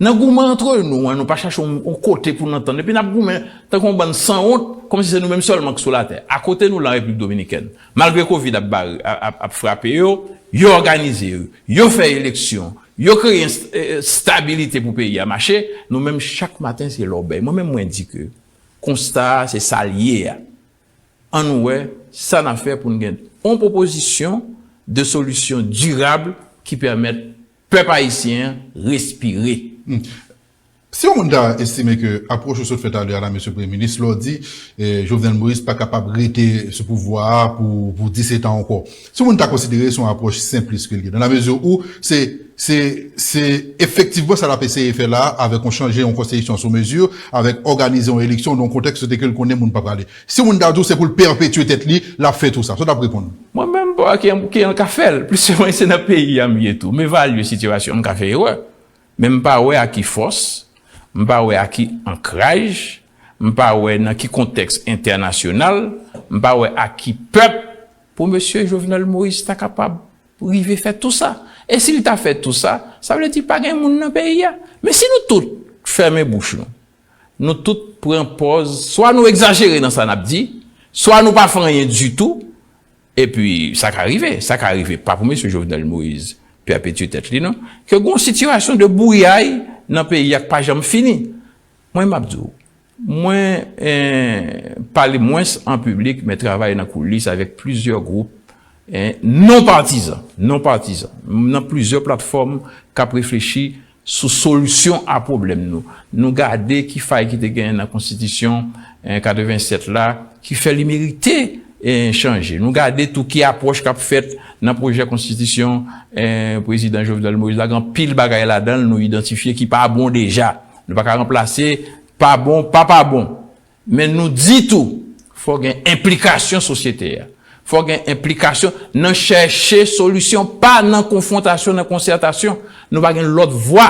nan goumen antre nou an, nou pa chache yon, yon kote pou n antann. Epi n ap goumen tankou yon bann sanwont, kòmsi se nou menm sèlman k sou latè. Akote nou la, Repiblik Dominikèn, malgre kovid ap, bare, ap, ap frape yo, yo òganize yo, yo fè eleksyon, yo kreye stabilite pou peyi a mache. Nou menm, chak maten, se lòbèy. Mwen menm, mwen di ke konsta a, se sa l ye a. Ann wè sa n ap fè pou n gen yon pwopozisyon de solisyon dirab ki pèmèt pèp ayisyen an respire. Si yon moun ta estime ke apwòch ou sot fè talè a la, Mesye Premye Minis, lè w di eh, Jovenel Moïse pa kapab rete sou pouvwa a pou, pou disèt an ankò, si yon moun ta konsidere se yon apwòch senplis ke l ye, nan la mezi ou se se se efektivman sa l ap eseye fè la a, avèk yon chanje yon konstitisyon sou mezi, avèk òganize yon eleksyon nan yon kontèks kote ke l konnen moun pa prale. Si moun ta di w se pou l pèpetye tèt li, l ap fè tou sa. Sa w t ap reponn? Mwen menm, bon, ki, ki an ka fè l. Plis se mwen, se nan peyi a m ye tou. M evalye sitiyasyon, m ka fè erè. Men m pa wè a ki fòs, m pa wè a ki ankraj, m pa wè nan ki kontèks entènasyonal, m pa wè a ki pèp pou mesye Jovenel Moïse ta kapab rive fè tou sa. E si l ta fè tou sa, sa vle di pa gen moun nan peyi a. Men si nou tout fèmen bouch nou, nou tout pran pòz, swa nou egzajere nan sa n ap di, swa nou pa fè anyen ditou, epi sa ka rive, sa ka rive, pa pou mesye Jovenel Moïse pèpetye tèt li non, ke gon sitiyasyon de bouyay nan peyi a k pa janm fini. Mwen m ap di w, Mwen eh, pale mwens an piblik, men travay nan koulis avèk plizyè gwoup eh, non patizan, non patizan, nan plizyè platfòm k ap reflechi sou solisyon a pwoblèm nou. Nou gade ki fay ki te genyen nan konstitisyon eh, katrevennsèt la ki fè li merite eh, chanje. Nou gade tou ki apwòch k ap fèt nan pwojè konstitisyon eh, prezidan Jovenel Moïse la, gen anpil bagay ladan l nou idantifye ki pa bon deja. Nou pa ka ranplase pa bon pa pa bon. Men nou di tou, fò gen enplikasyon sosyete a. Fò gen enplikasyon nan chèche solisyon, pa nan konfwontasyon, nan konsètasyon. Nou pa gen lòt vwa.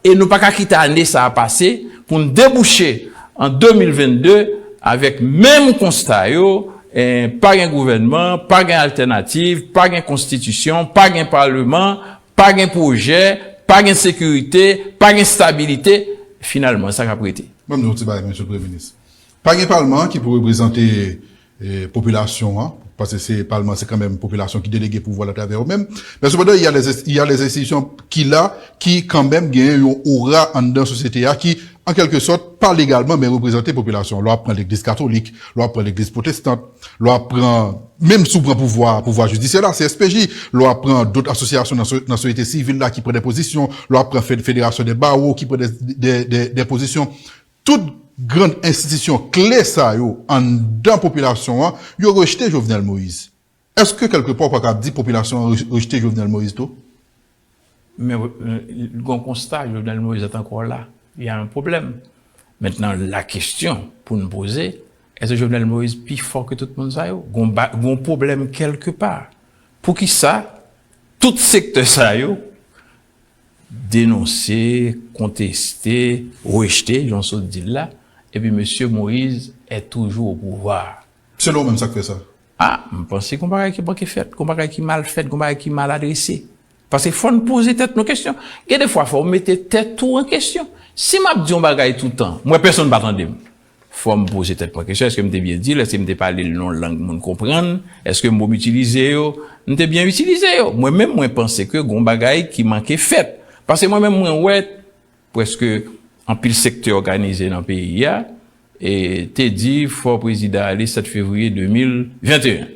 E nou pa ka kite ane sa a pase pou n debouche an de mil vennde avèk menm konsta yo, eh, pa gen gouvènman, pa gen altènativ, pa gen konstitisyon, pa gen paleman, pa gen pwojè, pa gen sekirite, pa gen stabilite, finalman, sa k ap rete? Ban m di w yon ti bagay, Mesye Premye Minis. Pa gen palman ki pou reprezante eh, popilasyon an, paske se palman se kanmenm popilasyon ki delege pouvwa l atravè yo menm. Men sepandan, il y a des, il y a des institutions qui là, ki kanmenm genyen yon ora anndan sosyete a ki, an kèlke sòt, pa legalman, men reprezante popilasyon an. Lè w ap pran legliz katolik, lè w ap pran legliz pwotestan, lè w ap pran, menm si w pran pouvwa, pouvwa jidisyè la, C S P J, lè w ap pran dòt asosyasyon nan, so- nan sosyete sivil la ki pran de pozisyon, lè w ap pran fed- federasyon de bawo ki pran de, de, de, de pozisyon. Tout grann enstitisyon kle sa yo anndan popilasyon an, yo rejte Jovenel Moïse. Èske kèlkepè w pa ka di popilasyon an re- rejte Jovenel Moïse tou? Men gon konsta, Jovenel Moïse est encore là. Il y a un problème. Maintenant, la question pou n poze, èske Jovenel Moïse pi fò ke tout moun sa yo? Gon, ba- gon pwoblèm kèlkepa. Poukisa tout sektè sa yo denonse, konteste, rejte, jan w sot di l la, epi mesye Moïse est toujours au pouvoir. Selon ou menm, sa k fè sa? A, m panse gon bagay ki manke fèt, gon bagay ki mal fèt, gon bagay ki mal adrese. Paske fò n poze tèt nou kesyon. Gen de fwa, fò w mete tèt ou an kesyon. Si m ap di yon bagay toutan, m wè pèsonn pa tande m, fò m poze tèt mwen kesyon, èske m te byen di l? Èske m te pale l nan yon lang moun konprann? Èske mo m itilize yo, m te byen itilize yo? Mwen menm, mwen panse ke gon bagay ki manke fèt. Paske mwen menm, mwen wè prèske anpil sektè òganize nan peyi a, e, te di fò prezidan ale sèt fevriye de mil venteyen.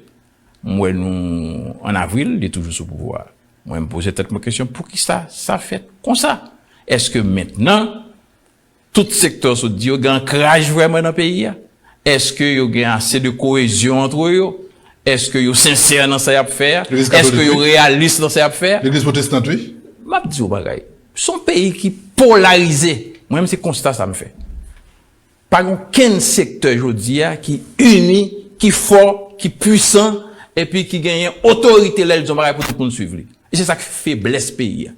M wè nou ann avril, li toujou sou pouvwa a. Mwen, m poze tèt mwen kesyon, poukisa sa fèt konsa? Èske mentnan, tout sektè sot di yo gen ankraj vrèman nan peyi a? Èske yo gen ase de koyezyon antre yo? Èske yo sensè nan sa y ap fè a? Èske yo reyalis nan sa y ap fè a? Legliz pwotestan, wi. M ap di w bagay. Se yon peyi ki polarize. Mwen menm, se konsta sa m fè. Pa gen okenn sektè jodi a ki ini, ki fò, ki pwisan, epi ki genyen otorite lè l di yon bagay pou tout moun swiv li. E se sa k feblès peyi a.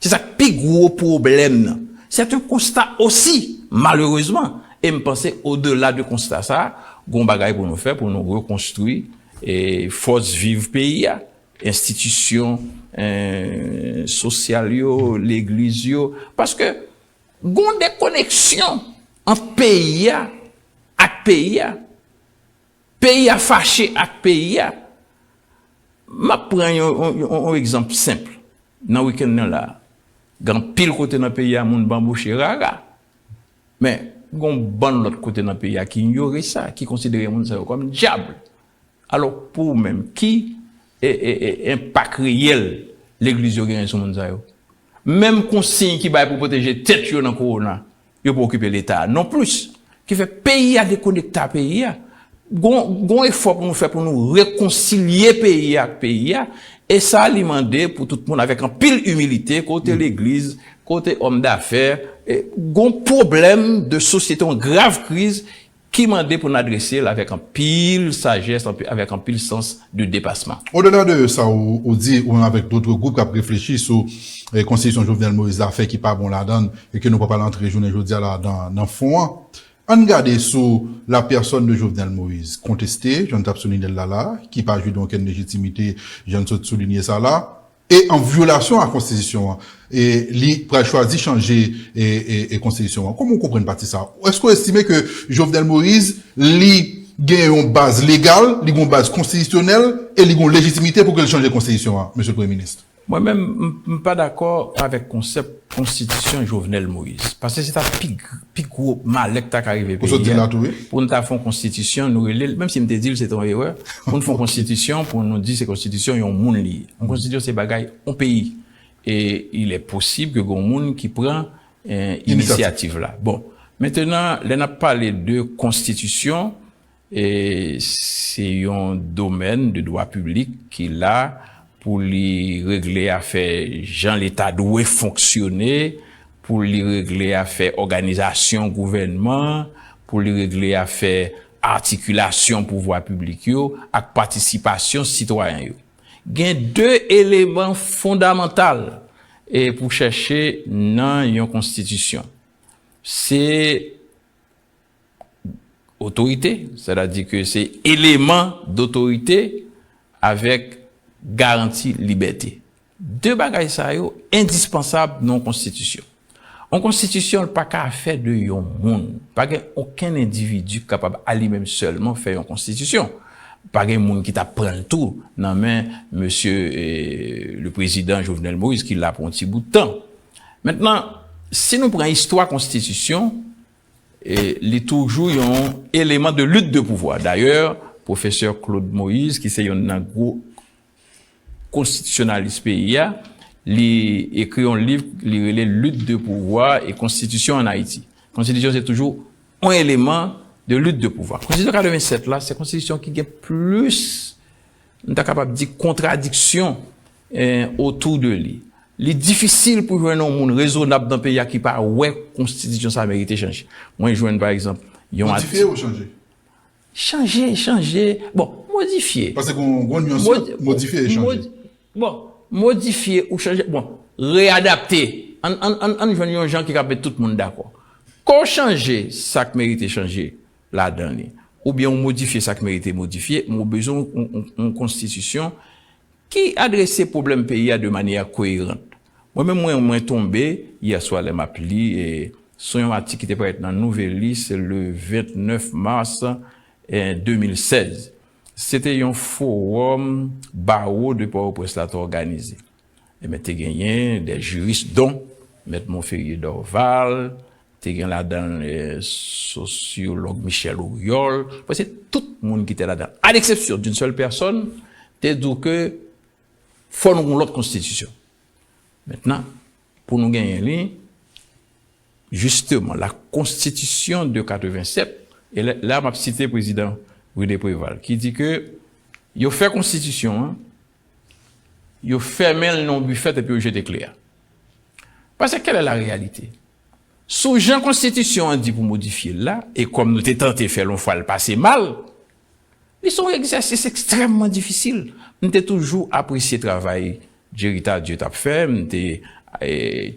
Se sa k pi gwo pwoblèm nan. C'est un constat aussi, malheureusement. E m panse, odela de konsta sa, gon bagay pou nou fè, pou nou rekonstwi, e, fòs viv peyi a, enstitisyon, e, sosyal yo, legliz yo. Paske gon dekoneksyon ant peyi a ak peyi a. Peyi a fache ak peyi a. M ap pran yon, yon, yon, yon egzanp senp. Nan wikenn nan la, gen anpil kote nan peyi a, moun banboche rara. Men, gen yon bann lòt kote nan peyi a ki inyore sa, ki konsidere moun sa yo kòm dyab. Alò, pou ou menm, ki, e, e, e, enpak reyèl legliz yo genyen sou moun sa yo? Menm konsiy ki bay pou pwoteje tèt yo nan kowona, yo pa okipe Leta a non plis. Ki fè peyi a dekonekte a peyi a. Gon, gon efò pou nou fè pou nou rekonsilye peyi a ak peyi a. E sa li mande pou tout moun avèk anpil imilite, kote legliz, kote òm dafè, e, gon pwoblèm de sosyete, yon grav kriz ki mande pou n adrese l avèk anpil sajès, anpi-, avèk anpil sans de depasman. Odela de sa ou, ou di, ou menm avèk dòt gwoup k ap reflechi sou, e, konstitisyon Jovenel Moïse la fè ki pa bon ladan l, e ke nou pa pral antre jounen jodi a la nan, nan fon an. Ann gade sou la pèsòn de Jovenel Moïse, konteste, jan n t ap soulinye l la la, ki pa jwi de okenn lejitimite, jan n sot soulinye sa la, e an vyolasyon a konstitisyon an, e li pral chwazi chanje, e, e, e konstitisyon an. Kòman w konprann pati sa a? Èske w estime ke Jovenel Moïse, li gen yon baz legal, li gen yon baz konstitisyonèl, e li gen yon lejitimite pou ke l chanje konstitisyon an, mesye Premye Minis? Mwen menm, m, m pa dakò avèk konsèp konstitisyon Jovenel Moïse. Paske se ta pi, pi gwo malè k ta ka rive peyi a. Ou sot di l la tou, wi. Pou n ta fè yon konstitisyon, nou rele l, menm si m te di l se te yon erè, pou n fè yon konstitisyon, pou nou di se konstitisyon yon moun li ye. Yon konstitisyon se bagay yon peyi. E il est possible ke gen yon moun ki pran, eh, inisyativ la. Bon, mentenan, lè n ap pale de konstitisyon, e se yon domèn de dwa piblik ki la pou li regle afè jan Leta dwe fonksyone, pou li regle afè òganizasyon gouvènman, pou li regle afè atikilasyon pouvwa piblik yo ak patisipasyon sitwayen yo. Gen de eleman fondamantal, e, pou chèche nan yon konstitisyon. Se otorite, sètadi ke se eleman dotorite avèk garanti libète. De bagay sa yo endispansab nan yon konstitisyon. Yon konstitisyon, li pa ka afè de yon moun. Pa gen okenn endividi ki kapab a li menm sèlman fè yon konstitisyon. Pa gen moun ki t ap pran l tou nan men mesye, eh, le prezidan Jovenel Moïse ki la pou yon ti bout tan. Mentnan, si nou pran istwa konstitisyon, e li toujou yon eleman de lit de pouvwa. Dayè, pwofesè Claude Moïse, ki se youn nan gwo konstitisyonalis peyi a, li ekri yon liv, li rele Lutte de pouvoir et constitution en Haïti. Konstitisyon se toujou yon eleman de lit de pouvwa. Konstitisyon katrevennsèt la, se konstitisyon ki gen plis, nou ta kapab di, kontradiksyon, eh, otou de li. Li difisil pou jwenn yon moun rezonab nan peyi a ki pa wè konstitisyon sa merite chanje. Mwen jwenn, pa egzanp, yon... Modifye ou chanje? Chanje, chanje. Bon, modifye. Paske gon, gon nyans, modi-, modifye e chanje. Modi-, bon, modifye ou chanje. Bon, reyadapte. Ann, ann, ann, ann jwenn yon jan ki ka met tout moun dakò. Kon chanje sa k merite chanje ladan li. oubyen ou modifye sa k merite modifye, men ou bezwen yon, yon, yon konstitisyon ki adrese pwoblèm peyi a de manyè koeran. Mwen menm, mwen, mwen tonbe, yè swa lè m ap li, e, sou yon atik ki te parèt nan Nouvelliste le vennèf mas, e, de mil sèz. Se te yon fowòm bawo de Pòtoprens la te òganize. Ebyen, te genyen de jiris don, Mèt Monferrier Dorval, te gen ladan l, e, sosyològ Michel Oriol, prèske tout moun ki te ladan, à l'exception d'une seule personne, te di w ke fò nou gen yon lòt konstitisyon. Mentnan, pou nou genyen li, jisteman, la Constitution de quatre-vingt-sept, e la, la m ap site prezidan René Préval, ki di ke yo fè konstitisyon an, yo fèmen l nan yon bifèt epi yo jete kle a. Paske, quelle est la réalité? Sou jan konstitisyon an di pou modifye l la, e kòm nou te tante fè l yon fwa l pase mal, li se yon egzèsis ekstrèmman difisil. M te toujou apresye travay Jerry Tardieu t ap fè, m te, e,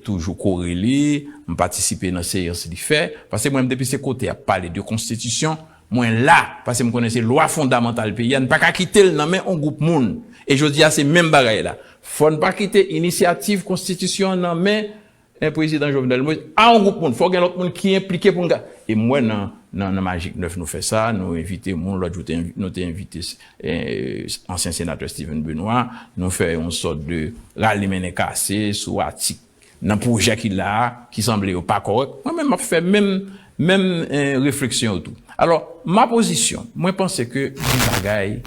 toujou kore li, m patisipe nan seyans li fè, paske mwen, depi se kote y ap pale de konstitisyon, mwen la, paske m konnen se lwa fondamantal peyi a, n pa ka kite l nan men yon gwoup moun. E jodi a, se menm bagay la. Fò n pa kite inisyativ konstitisyon an nan men, e, prezidan Jovenel Moïse, a yon gwoup moun. Fò gen lòt moun ki enplike pou n ka. E m wè nan, nan, nan Majik nèf nou fè sa, nou envite moun, lòt jou te envi-, nou te envite, e, ansyen senatè Steven Benoît, nou fè yon sòt de rale mennen kase sou atik nan pwojè ki la a, ki sanble yo pa kòrèk, mwen menm m ap fè menm, menm, e, refleksyon yo tou. Alò, ma pozisyon, mwen panse ke gen bagay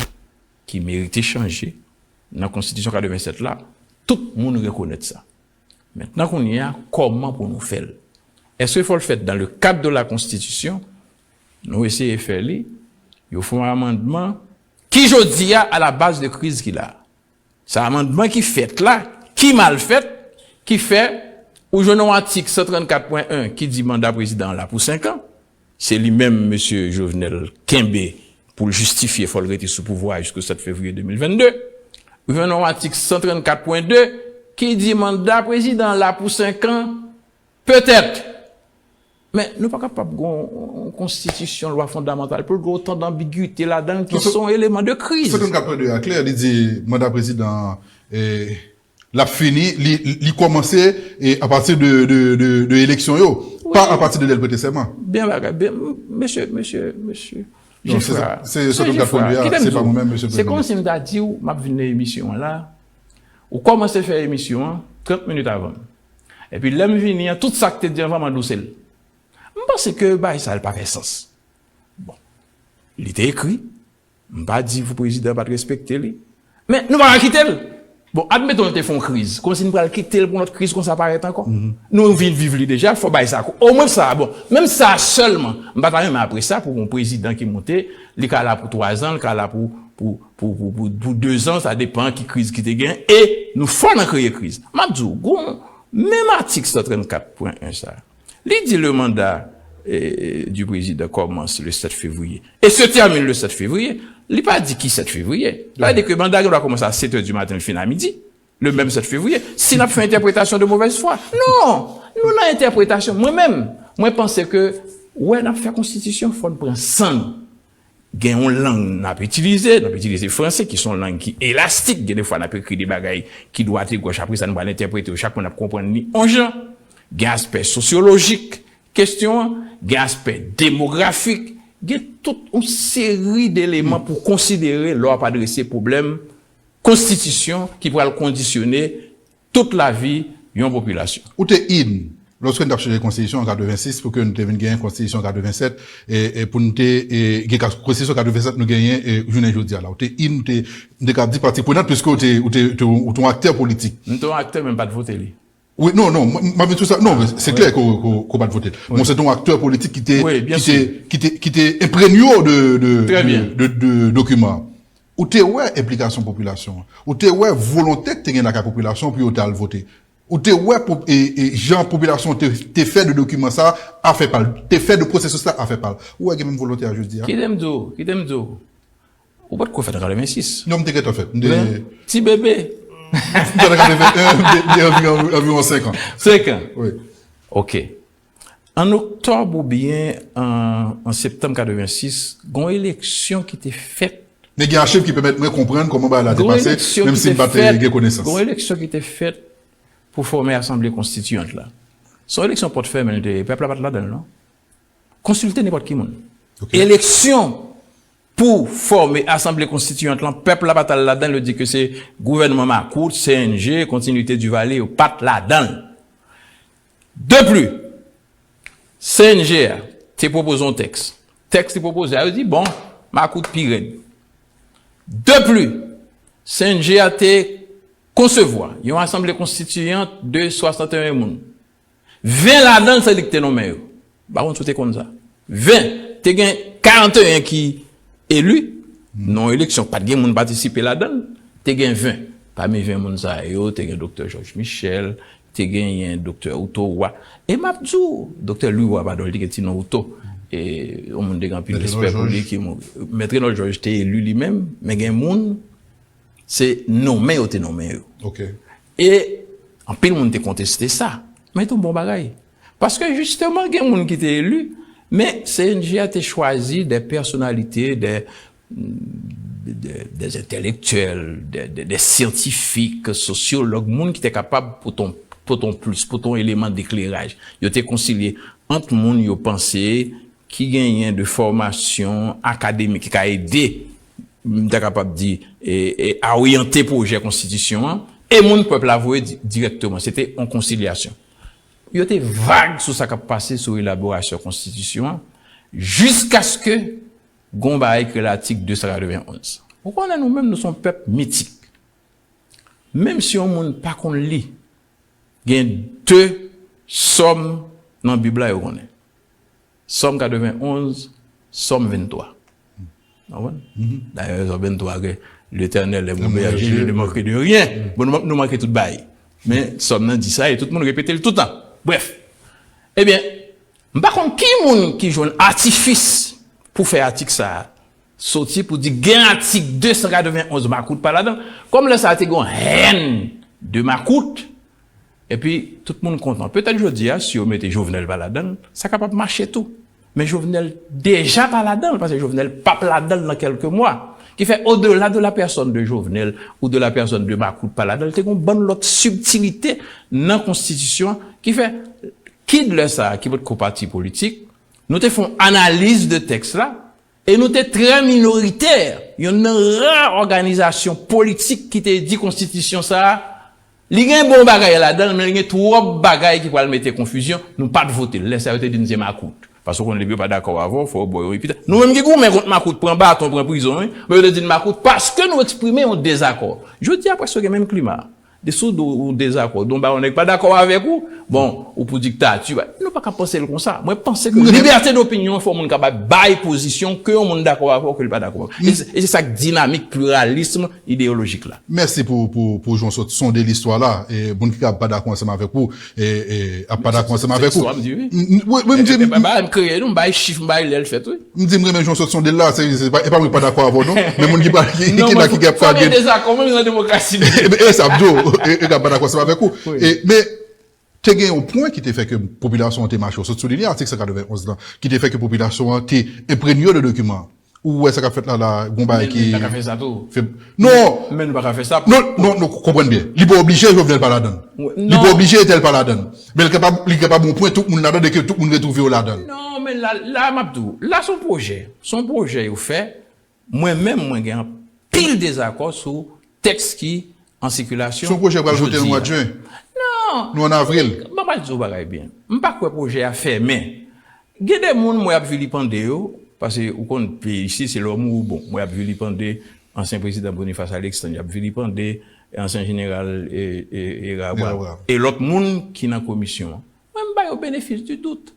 ki merite chanje nan konstitisyon katrevennsèt la, tout moun rekonèt sa. Mentnan kounye a, kòman pou nou fè l? Èske fò l fèt dans le cadre de la Constitution? Nou eseye fè li, yo fè yon amandman ki jodi a à la base de kriz ki la. Se amandman ki fèt la, ki mal fèt, ki fè ou jwenn yon atik san trannkat pwen en ki di manda prezidan an la pou senk an. Se li menm mesye Jovenel kenbe pou l jistifye fò l rete sou pouvwa a jisko sèt fevriye de mil vennde. Ou jwenn yon atik san trannkat pwen de ki di manda prezidan an la pou senk an, petèt. Men nou pa kapab gen yon, yon konstitisyon, lwa fondamantal, pou l gen otan d anbigite ladan l ki se yon eleman de kriz. San trannkat pwen de a klè, li di manda prezidan an, e, l ap fini, li, li kòmanse, e, apati de, de, de, de eleksyon yo, pa apati de lè l prete sèman. Byen bagay, byen, mesye, mesye, mesye. Non, se, se, se, se kòmsi m ta di w, m ap vin nan emisyon an la. Ou kòmanse fè emisyon an trant minit avan m. Epi lè m vini an, tout sa k te di anvan m andouse l. M panse ke bagay sa a pa fè sans. Bon, li te ekri, m pa di pou prezidan pa t respekte li. Men nou pa ka kite l. Bon, admeton l te fè yon kriz. Kòmsi n pral kite l pou yon lòt kriz konsa parèt ankò. Nou vin viv li deja, fò bagay sa a ko-, omwen sa a, bon, menm sa a sèlman. M pa ta renmen apre sa pou yon prezidan ki monte, li ka la pou twa zan, li ka la pou, pou, pou, pou, pou, pou de zan, sa depann ki kriz ki te gen, e nou fò nan kreye kriz. M ap di w, gon, menm atik san trannkat pwen en sa. Li di le mandat, eh, du président commence le sept février. Et se termine le sept février. Li pa di ki sept février. Sa vle di ke manda gen dwa kòmanse a sèt è di maten, l fin a midi. Le menm sept février. Si n ap fè entèpretasyon de mauvaise foi. Non! Nou nan entèpretasyon. Mwen menm, mwen panse ke, wè, n ap fè konstitisyon, fò n pran san n. Gen yon lang n ap itilize, n ap itilize franse, ki se yon lang ki elastik. Gen de fwa n ap ekri de bagay ki dwat e gòch, apre sa, nou pral entèprete yo, chak moun ap konprann li yon jan. Gen aspè sosyolojik kesyon an, gen aspè demografik, gen tout yon seri d eleman pou konsidere lè w ap adrese pwoblèm konstitisyon ki pral kondisyone tout lavi yon popilasyon. Ou te in, lòske n t ap chanje konstitisyon an katrevensis, pou ke nou te vin genyen konstitisyon katrevennsèt, e, e pou nou te, e, gen ka-, konstitisyon katrevennsèt nou genyen, e, jounen jodi a la. Ou te in, ou te, m te ka di pati prenant, piske ou te, ou te, ou te, ou te yon aktè politik. M te yon aktè, men m pa t vote li. Wi, non, non, m, m ap vin sou sa. Non, men se klè ke w, ke w, ke w pa t vote l. Bon, se te yon aktè politik ki te, ki te, ki te, ki te enprenye w de, de, de, de, de dokiman an. Ou te wè enplikasyon popilasyon an. Ou te wè volonte k te gen lakay popilasyon pou yo te al vote. Ou te wè pop-, e, e, jan popilasyon te, te fè de dokiman sa a afè pa l, te fè de pwosesis la afè pa l. Ou wè gen menm volonte a jodi a? Kite m di w, kite m di w. Ou pa t ko fèt an katrevensis. Non, m te gentan fèt. M te ti bebe. M fèt an katreven en, m te, m te anviwon, anviwon senk an. Senk an? Wi. Ok. An oktòb oubyen an, an septanm katrevensis, gon eleksyon ki te fèt. Men gen achiv ki pèmèt mwen konprann kòman bagay la te pase, menm si m pa te gen konesans. Gon eleksyon ki te fèt pou fòme Asanble Konstitiyant la. Se yon eleksyon pòt fèmen l te ye, pèp la pa t ladan l, non. Konsilte nenpòt ki moun. Eleksyon pou fòme Asanble Konstitiyant lan, pèp la pa t al ladan l, yo di ke se gouvènman makout, C N G, kontinite Duvalier, yo pa t ladan l. De pli, C N G a te pwopoze yon tèks. Tèks li pwopoze a, yo di, bon, makout pi rèd. De pli, C N G a te konsevwa yon asanble konstitiyant de swasanteyen moun. Ven ladan l, se li ki te nonmen yo. M pa konn si w te konn sa. Ven. Te gen karanteyen ki eli nan yon eleksyon. Pa t gen moun patisipe ladan l. Te gen ven. Pami ven moun sa yo, te gen Doktè Jòj Michèl, te genyen Doktè Houto Roy. E m ap di w, Doktè Louis Roy, padon, li te gen ti non Houto. E yon moun te gen anpil respè pou li ki mouri. Mèt Renòl Jòj te eli li menm, men gen moun, se nonmen yo te nonmen yo. E anpil moun te konteste sa. Men te yon bon bagay. Paske jisteman, gen moun ki te eli, men C N G a te chwazi de pèsonalite, de, de, de entèlektyèl, de, de, de syantifik, sosyològ, moun ki te kapab pote yon, pote yon plis, pote yon eleman dekleraj. Yo te konsilye ant moun yo panse ki genyen de fòmasyon akademik ki ka ede, m ta kapab di, e, e, a oryante pwojè konstitisyon an, e moun pèp la voye di-, dirèkteman. Se te yon konsilyasyon. Yo te vag sou sa k ap pase sou elaborasyon konstitisyon an, jiskaske gon bagay ki rele atik de san katrevenonz. Ou konnen nou menm, nou se yon pèp mitik. Menm si yon moun pa konn li, gen de sòm nan Bib la yo konnen. Sòm katrevenonz, Sòm venntwa. Ou konprann? Dayè, Sòm venntwa ke, L'Éternel est mon berger, je ne manquerai de rien. Bon, nou, nou manke tout bagay. Men, Sòm nan di sa, e tout moun repete l toutan. Brèf. Ebyen, m pa konn ki moun ki jwenn atifis pou fè atik sa a soti pou di gen atik de san katrevenonz makout pa ladan l. Kòm lè sa a te gen yon hèn de makout, epi tout moun kontan. Petèt jodi a, si yo mete Jovenel pa ladan l, sa kapab mache tou. Men Jovenel deja pa ladan l, paske Jovenel p ap ladan l nan kèlke mwa. Ki fè, au-delà de la personne de Jovenel ou de la personne de makout pa ladan l, te gen yon bann lòt sibtilite nan konstitisyon an. Ki fè, kid lè sa a, ki potko pati politik, nou te fè yon analiz de tèks la, e nou te trè minoritè. Yonn nan ra òganizasyon politik ki te di konstitisyon sa a, li gen bon bagay ladan l, men li gen twòp bagay ki pral mete konfizyon. Nou pa t vote l. Lè sa a, yo te di n se makout. Paske w konn, depi yo pa dakò avè w, fò yo ba w yon epitèt. Nou menm ki goumen kont makout, pran baton, pran prizon, wi. Men yo te di n makout paske nou eksprime yon dezakò. Jodi a, prèske gen menm klima. De sou do ou dezakò, don ba yon nèg pa dakò avèk ou, bon, ou pou diktati, ba, nou pa ka panse l konsa. Mwen panse ke libète dopinyon, fò moun ka bay, bay pozisyon ke yon moun dakò avè w, ke li pa dakò avè w. E se, e se sa k dinamik pliralism ideyolojik la. Mèsi pou, pou, pou jan w sot sonde listwa la. E moun ki ka pa dakò ansanm avèk ou, e, e, ap pa dakò ansanm avèk ou. Wi, wi, m di, m kreye, non, m bay chif, m bay lè l fèt, wi. M di m renmen jan w sot sonde l la, se, se pa, e pa mwen ki pa dakò avè w non, men moun ki pa, ki, ki la ki ap fè gen dezakò, menm nan demokrasi. E, e, e sa m di w, e, e ka pa dakò ansanm avèk ou. E, men, te gen yon pwen ki te fè ke popilasyon an te mache, w sot soulinye atik san katrevenonz lan, ki te fè ke popilasyon an te enprenye de dokiman an. Ou wè sa k ap fèt la, la, gon bagay ki. Men nou pa ka fè sa tou. Non! Men nou pa ka fè sa. Non, non, nou konprann byen. Li pa oblije Jovenel pa ladan l. Li pa oblije entèl pa ladan l. Men li kapab, li kapab yon pwen tout moun ladan l e ke tout moun retwouve yo ladan l. Non, men la, la, m ap di w, la se yon pwojè. Se yon pwojè yo fè. Mwen menm, mwen gen anpil dezakò sou tèks ki an sikilasyon. Se yon pwojè pral vote nan mwa jen. Non. Nou an avril. Mwen pral di w bagay byen. M pa kwè pwojè a fèmen. Gen de moun mwen ap vilipande yo, paske ou konn peyi isi se lè w mouri w bon. Mwen ap vilipande ansyen prezidan Boniface Alexandre, y ap vilipande ansyen jeneral, e, e, e Rabrab. E lòt moun ki nan komisyon an. Mwen m ba yo benefis di dout.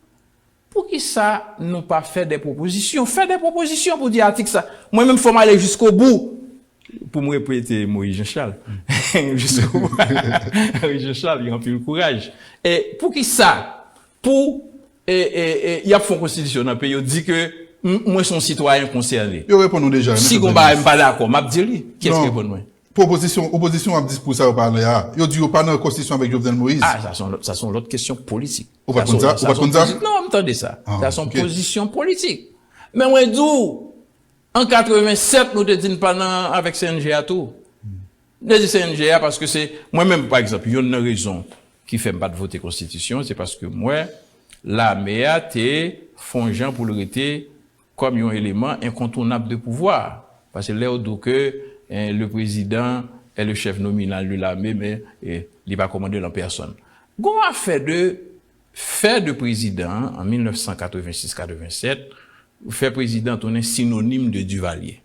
Poukisa nou pa fè de pwopozisyon? Fè de pwopozisyon pou di atik sa. Mwen menm fò m ale jiskobou. Pou m repete Moïse Jean Charles. Jiskobou. Moïse Jean Charles, gen anpil kouraj. E poukisa? Pou, e, e, e, y ap fè yon konstitisyon nan peyi, yo di ke m-, mwen se yon sitwayen konsène. Yo reponn ou deja. Si gon bagay m pa dakò, m ap di li. Kiyès ki reponn mwen? Pou opozisyon, opozisyon ap di pou sa yo pa la a. Yo di yo pa nan konstitisyon avèk Jovenel Moïse. Ah, sa se yon lòt, sa se yon lòt kesyon politik. Ou pa t konn sa? Ou pa t konn sa? Non, m tande sa. Sa se yon pozisyon politik. Men mwen di w, an katrevennsèt, nou te di n pa nan avèk C N G a tou. Nou te di C N G a paske se, mwen menm, pa egzanp, youn nan rezon ki fè m pa t vote konstitisyon, se paske m wè lame a te fè yon jan pou l rete kòm yon eleman enkontounab de pouvwa. Paske lè yo di w ke eh, le président est le chef nominal de l'armée, men eh, li pa kòmande l an pèsòn. Gon afè de fè de prezidan an mil nèf san katrevensis katrevennsèt, fè prezidan tounen sinonim de Duvalier.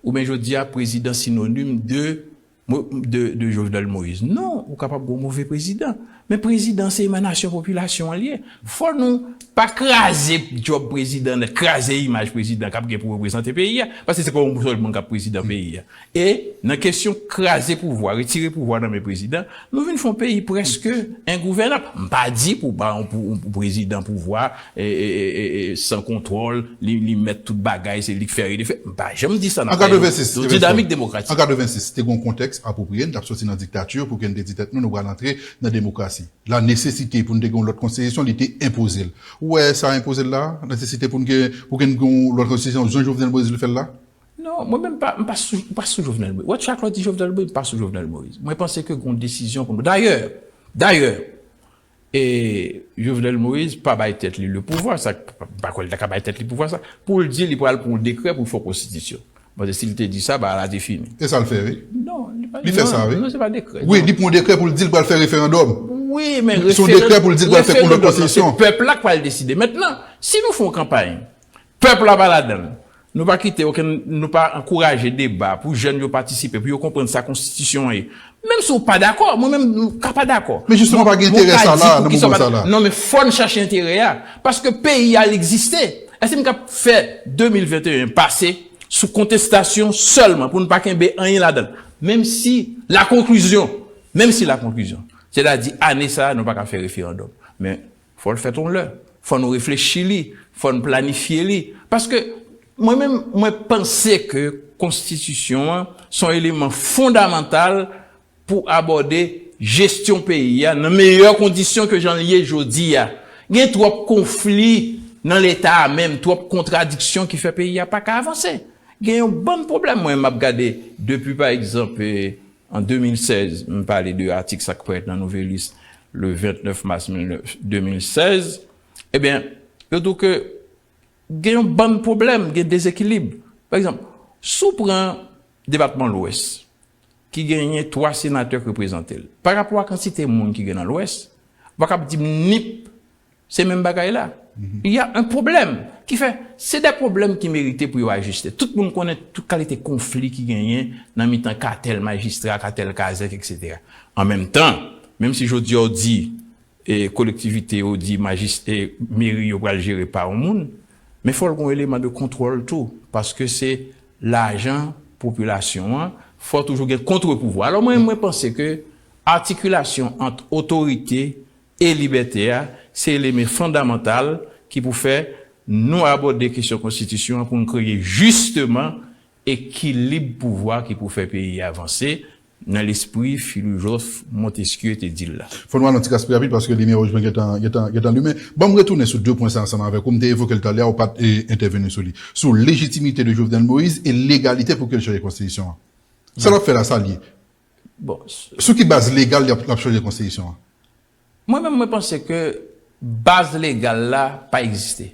Oubyen jodi a, prezidan sinonim de, de, de Jovenel Moïse. Non, ou kapab gon move prezidan. Men prezidan se emanasyon popilasyon an li ye. Fò nou pa kraze djòb prezidan nèt, kraze imaj prezidan k ap gen pou reprezante peyi a. Paske se pa yon sèl moun k ap prezidan peyi a. E nan kesyon kraze pouvwa, retire pouvwa nan men prezidan, nou vin fè yon peyi prèske engouvènab. M pa di pou ba yon pou, pou prezidan pouvwa e, e, e, e, e, san kontwòl, li, li mèt tout bagay, se li k fè e defè. M pa janm di sa nan An katrevensis, dinamik demokratik. An katrevensis, te gon kontèks apwopriye, n t ap soti nan diktati pou ke n te di tèt nou, nou pral antre nan demokrasi. La nesesite pou n te gen yon lòt konstitisyon, li te enpoze l. Ou wè sa enpoze l la, nesesite pou n gen, pou ke n gen yon lòt konstitisyon, jan Jovenel Moïse li fè l la? Non, mwen menm pa, m pa sou, m pa sou Jovenel Moïse. Ou wè chak lè w di Jovenel Moïse, m pa sou Jovenel Moïse. Mwen panse ke gon desizyon pou nou. Dayè, dayè, e Jovenel Moïse pa bay tèt li le pouvwa, sa pa kwè l ta ka bay tèt li pouvwa sa, pou l di li pral pran yon dekrè pou l fè yon konstitisyon. Paske si l te di sa, bagay la te fini. E sa l fè, wi. Non, li pa Li fè sa, wi. Non, se pa dekrè. Wi, li pran yon dekrè pou l di l pral fè referandòm. Wi, men Se yon dekrè pou l di l pral fè pou lòt referandòm nan, se konstitisyon. Pèp la k pral deside. Mentnan, si nou fè yon kanpay, pèp la pa ladan l. Nou pa kite okenn, nou pa ankouraje deba pou jèn yo patisipe, pou yo konprann sa konstitisyon an ye. Menm si w pa dakò, mwen menm m ka pa dakò. Men jisteman, pa gen enterè sa la, nan moman sa la. Non, men fò n chache enterè a. Paske peyi a, l egziste. Èske m ka fè de mil venteyen pase sou kontestasyon sèlman pou n pa kenbe anyen ladan l? Menm si la conclusion, menm si la conclusion, sètadi ane sa a, nou pa ka fè referandòm. Men fò l fèt yon lè. Fò nou reflechi li. Fò n planifye li. Paske mwen menm, mwen panse ke konstitisyon an se yon eleman fondamantal pou abòde jesyon peyi a nan meyè kondisyon ke jan l ye jodi a. Gen twòp konfli nan Leta a menm, twòp kontradiksyon ki fè peyi a pa ka avanse. Gen yon bann pwoblèm, mwen, m ap gade depi, pa egzanp, eh, an de mil sèz, m pale de atik sa k parèt nan Nouvelliste le vennèf mas de mil sèz, ebyen, yo di w ke gen yon bann pwoblèm, gen dezekilib. Pa egzanp, si w pran depatman Lwès, ki genyen twa senatè k reprezante l, pa rapò a kantite moun ki gen nan Lwès, ou pa kab di m Nip se menm bagay la. Il y a un problème. Ki fè, se de pwoblèm ki merite pou yo ajiste. Tout moun konnen tout kalite konfli ki genyen nan mitan katèl majistra, katèl kazèk, etsetera. An menm tan, menm si jodi a w di e kolektivite yo di majis, e meri yo pral jere pa yon moun, men fò l gen yon eleman de kontwòl tou, paske se lajan popilasyon an, fò toujou gen kontrepouvwa. Alò mwen, mwen panse ke atikilasyon ant otorite e libète a, se eleman fondamantal ki pou fè nou abòde kesyon konstitisyon an pou n kreye jisteman ekilib pouvwa ki pou fè peyi a vanse nan lespri filozòf Montesquieu te di l la. Fò nou al nan ti kras pi rapid paske limyè wouj mwen gentan, gentan, gentan limen. Ban m retounen sou de pwen sa ansanm avèk ou. M te evoke l talè a, ou pa t, e, entèveni sou li. Sou lejitimite de Jovenel Moïse e legalite pou ke l chanje konstitisyon an. Sa l ap fè la, sa l ye. Bon, Sou ki baz legal l ap, l ap chanje konstitisyon an? Mwen menm, mwen panse ke baz legal la pa egziste.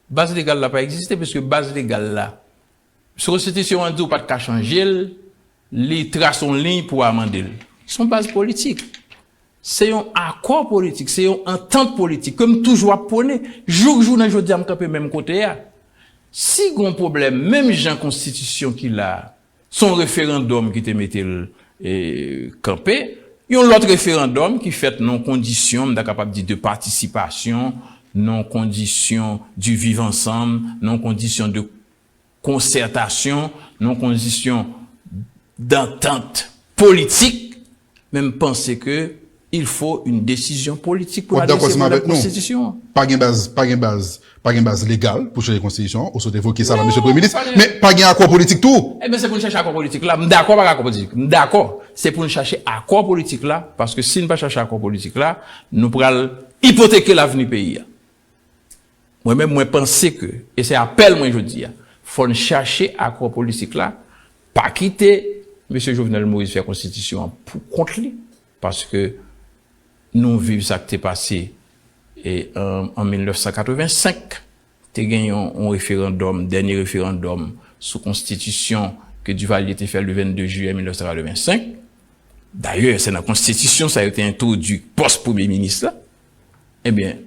Baz legal la pa egziste, piske baz legal la, si konstitisyon an di w pa t ka chanje l, li trase yon liy pou amande l. Se yon baz politik. Se yon akò politik, se yon antant politik ke m toujou ap pwone. Jouk jounen jodi a, m kanpe menm kote a. Si gon pwoblèm, menm jan konstitisyon ki la a, se yon referandòm ki te mete l, e, kanpe. Yon lòt referandòm ki fèt nan yon kondisyon, m ta kapab di, de patisipasyon, nan yon kondisyon du viv ansanm, nan yon kondisyon de konsètasyon, nan yon kondisyon dantant politik, men m panse ke Il faut une décision politique pour Wap dakò adrese ansanm pwoblèm avèk nou. Konstitisyon. Pa gen baz, pa gen baz, pa gen baz legal pou chanje konstitisyon an, ou sot evoke sa la, Non, mesye Premye Minis, pa gen- men pa gen akò politik tou. Ebyen, se pou n chache akò politik la. M dakò pa gen akò politik. M dakò. Se pou n chache akò politik la, paske si n pa chache akò politik la, nou pral ipoteke lavni peyi a. Mwen menm, mwen panse ke, e se apèl mwen jodi a, fò n chache akò politik la, pa kite mesye Jovenel Moïse fè konstitisyon an pou kont li, paske nou viv sa k te pase e, an, an mil nèf san katrevensenk, te gen yon, yon referandòm, dènye referandòm sou konstitisyon ke Duvalier te fè le vennde jiyè mil nèf san katrevensenk. Dayè, se nan konstitisyon sa yo te entwodui pòs premye minis la. Ebyen,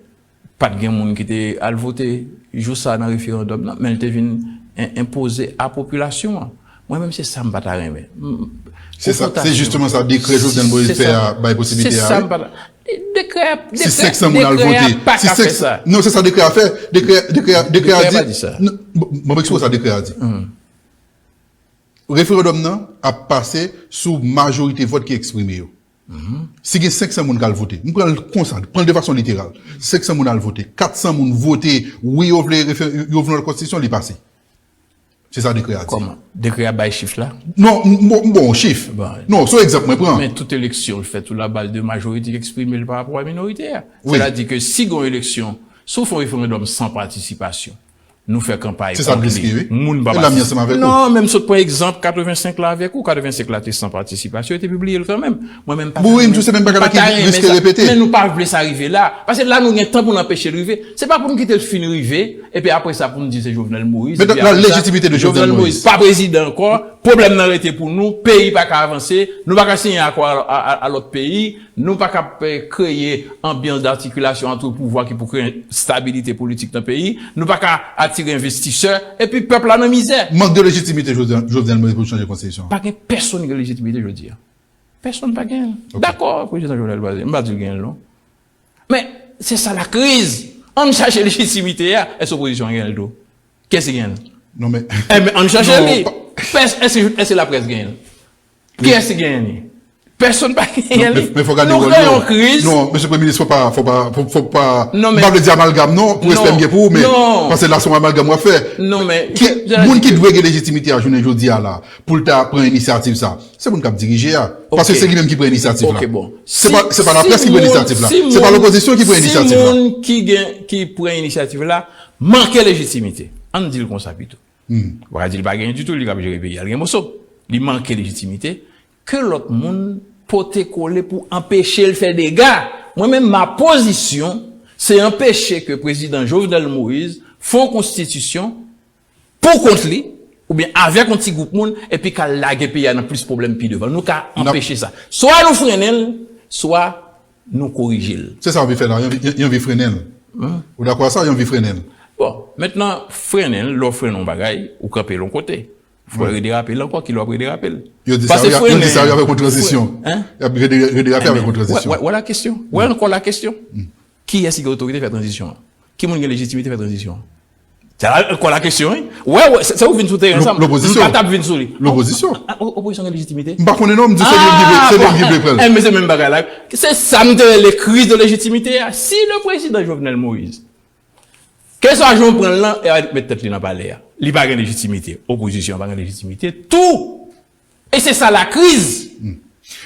pa t gen moun ki te al vote jou sa nan referandòm nan, men l te vin en- enpoze a popilasyon an. Mwen menm, se sa m pa ta renmen. M- Se sa, konfwontasyon. Se jisteman sa dekrè Jovenel Moïse Se fè sa. a bay posibilite Se a. sa Wi. M pa ta. Dekrè a, Si senk san dekrè, moun al dekrè a vote, pa si ka fè senk- sa. Non, se sa dekrè a fè. Dekrè, dekrè, dekrè a Dekrè a di. pa di sa. Non, bon, bon, eksplique sa dekrè a di. Referandòm nan ap pase sou majorite vòt ki eksprime yo. Si gen senk san moun k al vote, m pran l konsa, pran l de fason literal. Senk san moun al vote, kat san moun vote wi, yo vle refe- yo vle yon lòt konstitisyon, li pase. Se sa dekrè a di. Kòman? Dekrè a bay chif la? Non, m m- m bon chif. Bon. Non, se yon egzanp mwen pran. Men tout eleksyon l fèt sou la baz de majorite ki eksprime l pa rapò a minorite a. Wi. Sètadi ke si gen yon eleksyon, si w fè yon referandòm san patisipasyon, nou fè kanpay Se sa kont l riske, li. Wi. Moun pa E la m patisipè. Ansanm avèk ou. Non, men m sot pran egzanp katrevensenk la avèk ou. Katrevensenk la te san patisipasyon, yo te pibliye l kanmenm. Mwen menm pa Bon, wi, ta m di se menm bagay la pa ta ki renmen riske sa. Repete. Men nou pa vle sa rive la. Paske la nou gen tan pou n anpeche l rive. Se pa pou n kite l fin rive, epi apre sa pou n di se Jovenel Moïse. Men Epi la apre sa, lejitimite de Jovenel Moïse. Pa prezidan ankò, pwoblèm nan rete pou nou, peyi pa ka avanse, nou pa ka siyen akò a, a, a, a lòt peyi, nou pa ka eh, kreye anbyans d'articulation entre pouvwa ki pou kreye stabilite politik nan peyi, nou pa ka atire envestisè, epi pèp la nan mizè. Mank de lejitimite Jovenel Jovenel Moïse pou chanje konstitisyon. Pa gen pèsonn ki gen lejitimite jodi a. Pèsonn pa gen. Dakò, prezidan Jovenel Moïse, m pa di l gen non. Men, se sa la kriz. Ann chache lejitimite a, èske opozisyon an gen l tou? Kiyès ki gen l? Non, men. Enben, ann chache Non, li. pa- Pès- Èske èske laprès gen l? Kiyès ki gen li? Pèsonn pa gen li. Men, men fò gade Nou wòl gen nou. Yon kriz. Non, mesye Premye Minis, fò pa, fò pa, fò, fò pa. Non, M men- pa vle di amalgam, non, pou Non. respè m gen pou ou, men. Non. Paske la, se yon amalgam w ap fè. Non, men- Ki, moun ki dwe gen lejitimite a jounen jodi a la, pou l ta pran inisyativ sa, se moun k ap dirije a. Paske Ok. Se li menm ki pran inisyativ la. Ok, bon. Se pa, se pa laprès ki pran inisyativ la. Se pa lopozisyon ki pran inisyativ la. Si moun ki gen, ki pran inisyativ la, manke lejitimite. Ann di l konsa pito. Ou pa ka di l pa genyen ditou, li k ap jere peyi a, l gen moso. Li manke lejitimite. Ke lòt moun pote kole pou anpeche l fè dega. Mwen menm, ma pozisyon, se anpeche ke prezidan Jovenel Moïse fè yon konstitisyon pou kont li, oubyen avèk yon ti gwoup moun, epi k al lage peyi a nan plis pwoblèm pi devan. Nou ka anpeche sa. Swa nou frennen l, swa nou korije l. Se sa yo anvi fè la, yo anvi, yo anvi frennen l. Ou dakò a sa, yo anvi frennen l. Bon, mentnan, frennen l, lè w frennen yon bagay, ou kanpe l yon kote. Fò w rederape l ankò, kilè w ap rederape l? Yo di sa, yo di sa, yo avèk yon tranzisyon. Hein? Y ap rederape avèk yon tranzisyon. Wè, wè la kesyon. Wè ankò la kesyon. Kiyès ki gen otorite fè tranzisyon an? Ki moun gen lejitimite fè tranzisyon an? Se la ankò la kesyon, wi. Wè, wè, se, se ou vin sou teren sa. Lopozisyon. M pa t ap vin sou li. Lopozisyon. Ah, o- opozisyon gen lejitimite? M pa konnen non, m di se li menm ki vle, se li menm ki vle pran l. Eh, men se menm bagay la. Se sa m te rele kriz de lejitimite a. Si le prezidan Jovenel Moïse, kèlkeswa jan w pran l lan, e a met tèt li nan palè a. Li pa gen lejitimite. Opozisyon an pa gen lejitimite tou. E se sa la kriz.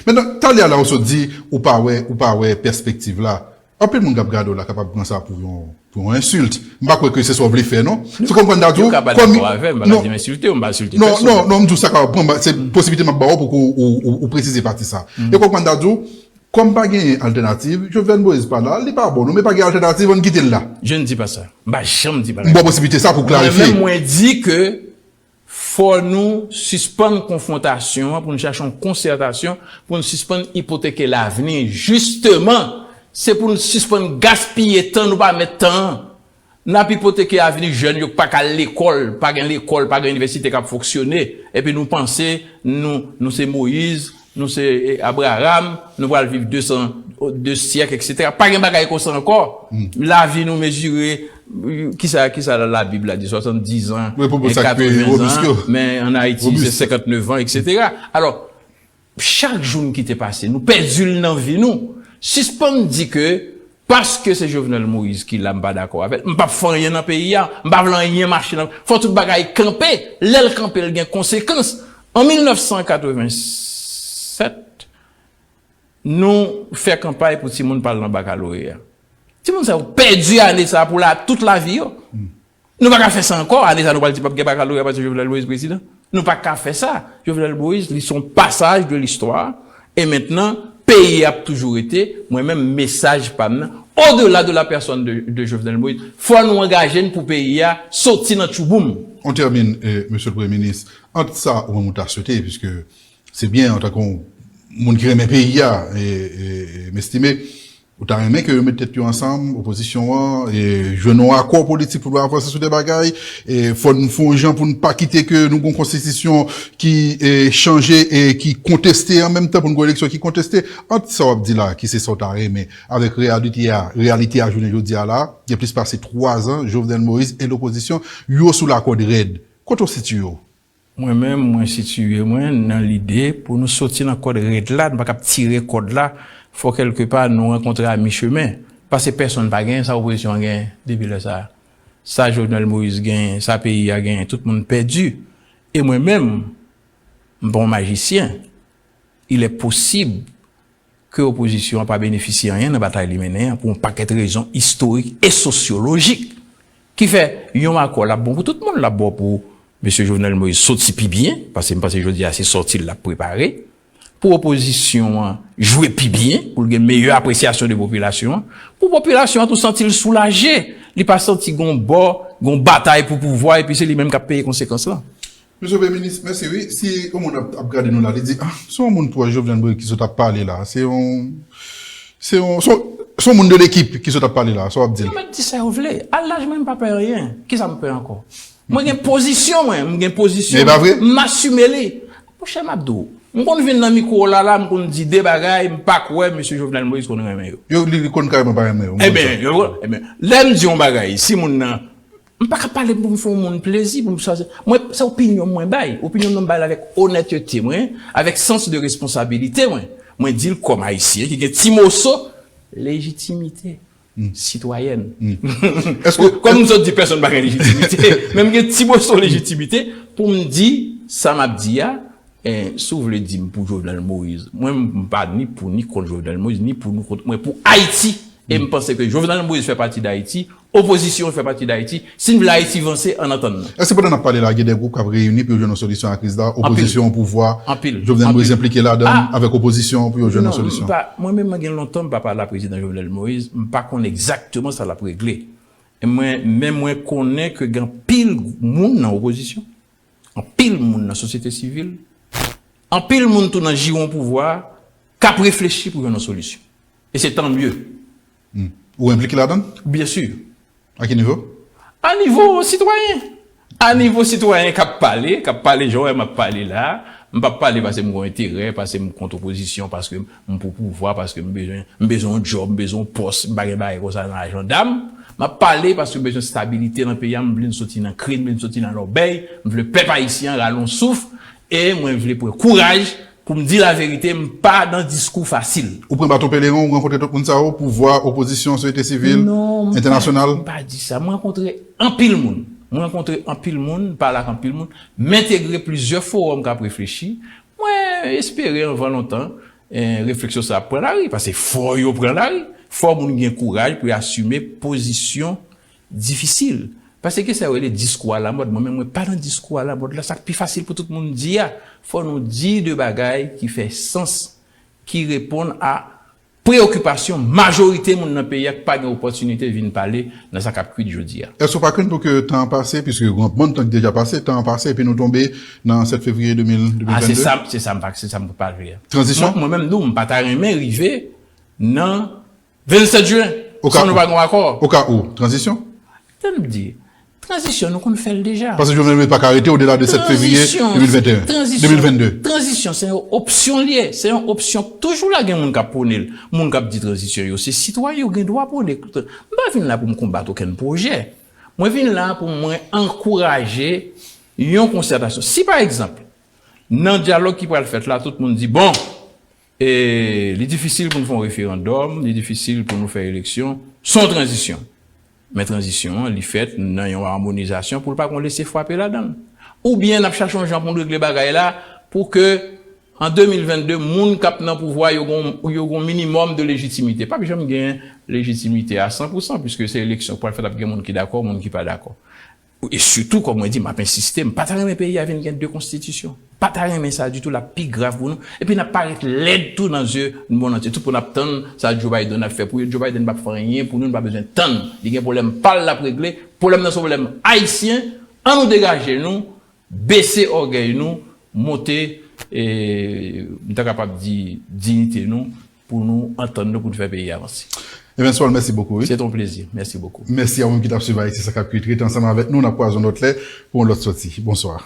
Mentnan, talè a la ou sot di, ou pa wè, ou pa wè pèspektiv la. Anpil moun k ap gade w la kapab pran sa pou yon, pou yon ensilt. M pa kwè ke se sa w vle fè, non. Se kòm kanda di w, Yo ka pa dakò avè m, m pa ka di m ensilte w, m pa ensilte pèsonn. Non, non, non, m di w sa ka pran, se posibilite m ap ba w pou ke w, ou, ou, ou presize pati sa. E kòm kanda di w, kòm pa genyen altènativ, Jovenel Moïse pa la, li pa bon, non, men pa gen altènativ, ann kite l la. Je ne dis pas ça. M pa janm di bagay. M ba w posibilite sa pou w klarifye. Mwen menm, mwen di ke fò nou sispann konfwontasyon an, pou nou chache yon konsètasyon, pou nou sispann ipoteke lavni. Jisteman, se pou nou sispann gaspiye tan, nou pa mèt tan an. N ap ipoteke avni jèn yo k pa ka al lekòl, pa gen lekòl, pa gen inivèsite k ap fonksyone, epi nou panse nou, nou se Moyiz, nou se, eh, Abraram, nou pral viv de san, de syèk, etsetera. Pa gen bagay konsa ankò. Lavi nou mezire, kisa, kisa la, Labib la di, swasanndizan, katreven zan, men ann Ayiti, se senkantnèf an, etsetera. Alò, chak jou n kite pase, nou pèdi l nan vi nou. Sispann di ke paske se Jovenel Moïse ki la, m pa dakò avè l, m p ap fè anyen nan peyi a, m pa vle anyen mache nan, fò tout bagay kanpe, lè l kanpe, l gen konsekans. An mil nèf san katreven sèt, nou fè kanpay pou timoun pa al nan bakaloreya. Timoun sa yo pèdi ane sa pou la, tout lavi yo. Nou pa ka fè sa ankò. Ane sa nou pral di p ap gen bakaloreya paske Jovenel Moïse prezidan. Nou pa ka fè sa. Jovenel Moïse, li se yon pasaj de listwa. E mentnan, peyi a ap toujou rete. Mwen menm, mesaj pa m nan, au-delà de la personne de, de Jovenel Moïse, fò nou angaje n pou peyi a soti nan tchouboum. On termine, euh, Monsieur le Premier ministre. Ant sa ou menm ou ta swete, puisque se byen, antanke yon moun ki renmen peyi a, e, e, e m estime, ou ta renmen ke yo met tèt yo ansanm, opozisyon an, e jwenn yon akò politik pou nou avanse sou de bagay, e fò n fè yon jan pou n pa kite ke nou gon konstitisyon ki, e, chanje e ki konteste an menm tan pou n gon eleksyon ki konteste. Ant sa w ap di la, ki se sa w ta renmen, avèk reyalite a, reyalite a jounen jodi a la, gen plis pase twa zan, Jovenel Moïse e lopozisyon, yo sou lakòd rèd. Kote w sitiye w? Mwen menm, mwen sitiye mwen nan lide pou nou soti nan kòd rèd la, nou pa kab tire kòd la, fò kèlkepa nou rankontre a mi chemen. Paske pèsonn pa genyen, sa opozisyon an genyen depi lè sa a. Sa Jovenel Moïse genyen, sa peyi a genyen, tout moun pèdi. E mwen menm, m pa yon majisyen. Il est possible ke opozisyon an pa benefisye anyen nan batay li mennen an pou yon pakèt rezon istorik e sosyolojik. Ki fè, yon akò l ap bon pou tout moun, l ap bon pou mesye Jovenel Moïse soti pi byen, paske m panse jodi a se sòti l l ap prepare, pou opozisyon an jwe pi byen, pou l gen meyè apresyasyon de popilasyon an, pou popilasyon an tou santi l soulaje, li pa santi gon bò, gon batay pou pouvwa, epi se li menm k ap peye konsekans lan. Mesye Premye Minis, mèsi wi. Si yon moun ap, ap gade nou la, li di, ah, se yon moun pwòch Jovenel Moïse ki sot ap pale la. Se yon, se yon, se yon, se yon moun de lekip ki sot ap pale la. Sa w ap di l? Yo mèt di sa yo vle. Al laj mwen, m pa pè anyen. Kisa m pè ankò? Mwen gen pozisyon mwen, m gen pozisyon mwen, m asime li. Monchè, m ap di w, m konn vin nan mikwo w la, la, m konn di de bagay, m pa kwè mesye Jovenel Moïse konn renmen yo. Yo, li, li konn kareman pa renmen yo. Ebyen, yo, ebyen, lè m di yon bagay, si moun nan M pa ka pale pou m fè yon moun plezi, pou m chwazi. Mwen, se opinyon mwen bay. Opinyon mwen bay la avèk onètete mwen, avèk sans de responsabilité mwen. Mwen di l kòm Ayisyen ki gen ti moso lejitimite sitwayèn. Kòm m sot di, pèsonn pa gen lejitimite, men m gen ti moso lejitimite pou m di sa m ap di a. Eh, si w vle di m pou Jovenel Moïse, mwen m pa ni pou ni kont Jovenel Moïse, ni pou ni kont, mwen pou Ayiti. E m panse ke Jovenel Moïse fè pati d Ayiti, opozisyon fè pati d Ayiti. Si n vle Ayiti vanse, ann antann nou. Èske pandan n ap pale la, gen de gwoup k ap reyini pou yo jwenn yon solisyon a kriz la? Opozisyon, pouvwa, Jovenel Moïse enplike ladan l avèk opozisyon pou yo jwenn yon solisyon? Non, m pa, mwen menm, mwen gen lontan m pa pale a prezidan Jovenel Moïse, m pa konn egzakteman sa l ap regle. E mwen, men mwen konnen ke gen anpil moun nan opozisyon, anpil moun nan sosyete sivil, anpil moun tou nan jiwon pouvwa k ap reflechi pou jwenn yon solisyon. E se tan mye. Hmm. Ou enplike ladan l? Byen si. A ki nivo? A nivo sitwayen. A nivo sitwayen k ap pale, k ap pale jan w wè m ap pale la. M p ap pale paske m gen enterè, paske m kont opozisyon, paske m pou pouvwa, paske m bezwen, m bezwen yon djòb, m bezwen yon pòs, m pa gen bagay konsa nan ajanda m. M ap pale paske m bezwen stabilite nan peyi a, m vle n soti nan krim, m vle n soti nan lòbèy, m vle pèp ayisyen an rale yon souf, e mwen vle pran kouraj pou m di laverite, m pa nan diskou fasil. Ou pran baton pelerin, ou rankontre tout moun sa yo, pouvwa, opozisyon, sosyete sivil, entènasyonal? Non, m pa, m pa di sa. M rankontre anpil moun. M rankontre anpil moun, m pale ak anpil moun. M entegre plizyè fowòm k ap reflechi. Mwen espere anvan lontan, eh, refleksyon sa ap pran lari, paske fò yo pran lari. Fò moun gen kouraj pou y asime pozisyon difisil. Paske gen sa yo rele diskou alamòd. Mwen menm, mwen pa nan diskou alamòd la. Sa k pi fasil pou tout moun di a, fò nou di de bagay ki fè sans, ki reponn a preyokipasyon majorite moun nan peyi a k pa gen opòtinite vin pale nan sa k ap kwit jodi a. Èske w pa krenn pou ke tan an pase, piske yon bann tan ki deja pase, tan an pase, epi nou tonbe nan sèt fevriye de mil, de mil venn de? A, se sa, se sa m pa, se sa m pa vle a. Tranzisyon? Mwen, mwen menm, non, m pa ta renmen rive nan vennsèt jen, san nou pa gen akò. Oka ou, tranzisyon? Tann m di, tranzisyon, nou konn fè l deja. Paske Jovenel Moïse pa ka rete odela de sèt fevriye de mil venn de, de mil venn de. Tranzisyon, se yon opsyon l ye. Se yon opsyon. Toujou la gen moun k ap pwone l. Moun k ap di tranzisyon yo, se sitwayen, yo gen dwa pwone. M pa vin la pou m konbat okenn pwojè. Mwen vin la pou mwen ankouraje yon konsètasyon. Si, pa egzanp, nan dyalòg ki pral fèt la, tout moun di, bon, E li difisil pou nou fè yon referandòm, li difisil pou nou fè eleksyon. Se yon tranzisyon. Men tranzisyon an, li fèt nan yon amonizasyon pou l pa gen lese frape ladan l. Oubyen n ap chache yon jan pou n regle bagay la pou ke an de mil vennde, moun k ap nan pouvwa yo gen yon minimòm de lejitimite. P ap janm gen lejitimite a san pou san, piske se eleksyon k pral fèt, ap gen moun ki dakò, moun ki pa dakò. E sitou, kòm mwen di, m ap ensiste, m pa ta renmen peyi a vin gen de konstitisyon. Pa ta renmen sa ditou, l ap pi grav pou nou. Epi n ap parèt lèd tou nan zye lemonn antye. Tout moun ap tann sa Joe Biden ap fè pou yo. Joe Biden p ap fè anyen pou nou, nou pa bezwen tann. Li gen pwoblèm pa l l ap regle. Pwoblèm nan se yon pwoblèm ayisyen. An nou degaje nou, bese ògèy nou, monte, e, m ta kapab di, diyite nou, pou nou antann nou, pou nou fè peyi a avanse. Ebyen, Swal, mèsi bokou, wi. Se yon plezi. Mèsi bokou. Mèsi a ou menm ki t ap swiv Ayiti san k ap kwit. Rete ansanm avèk nou, n ap kwaze yon lòt lè pou yon lòt sòti. Bonswa.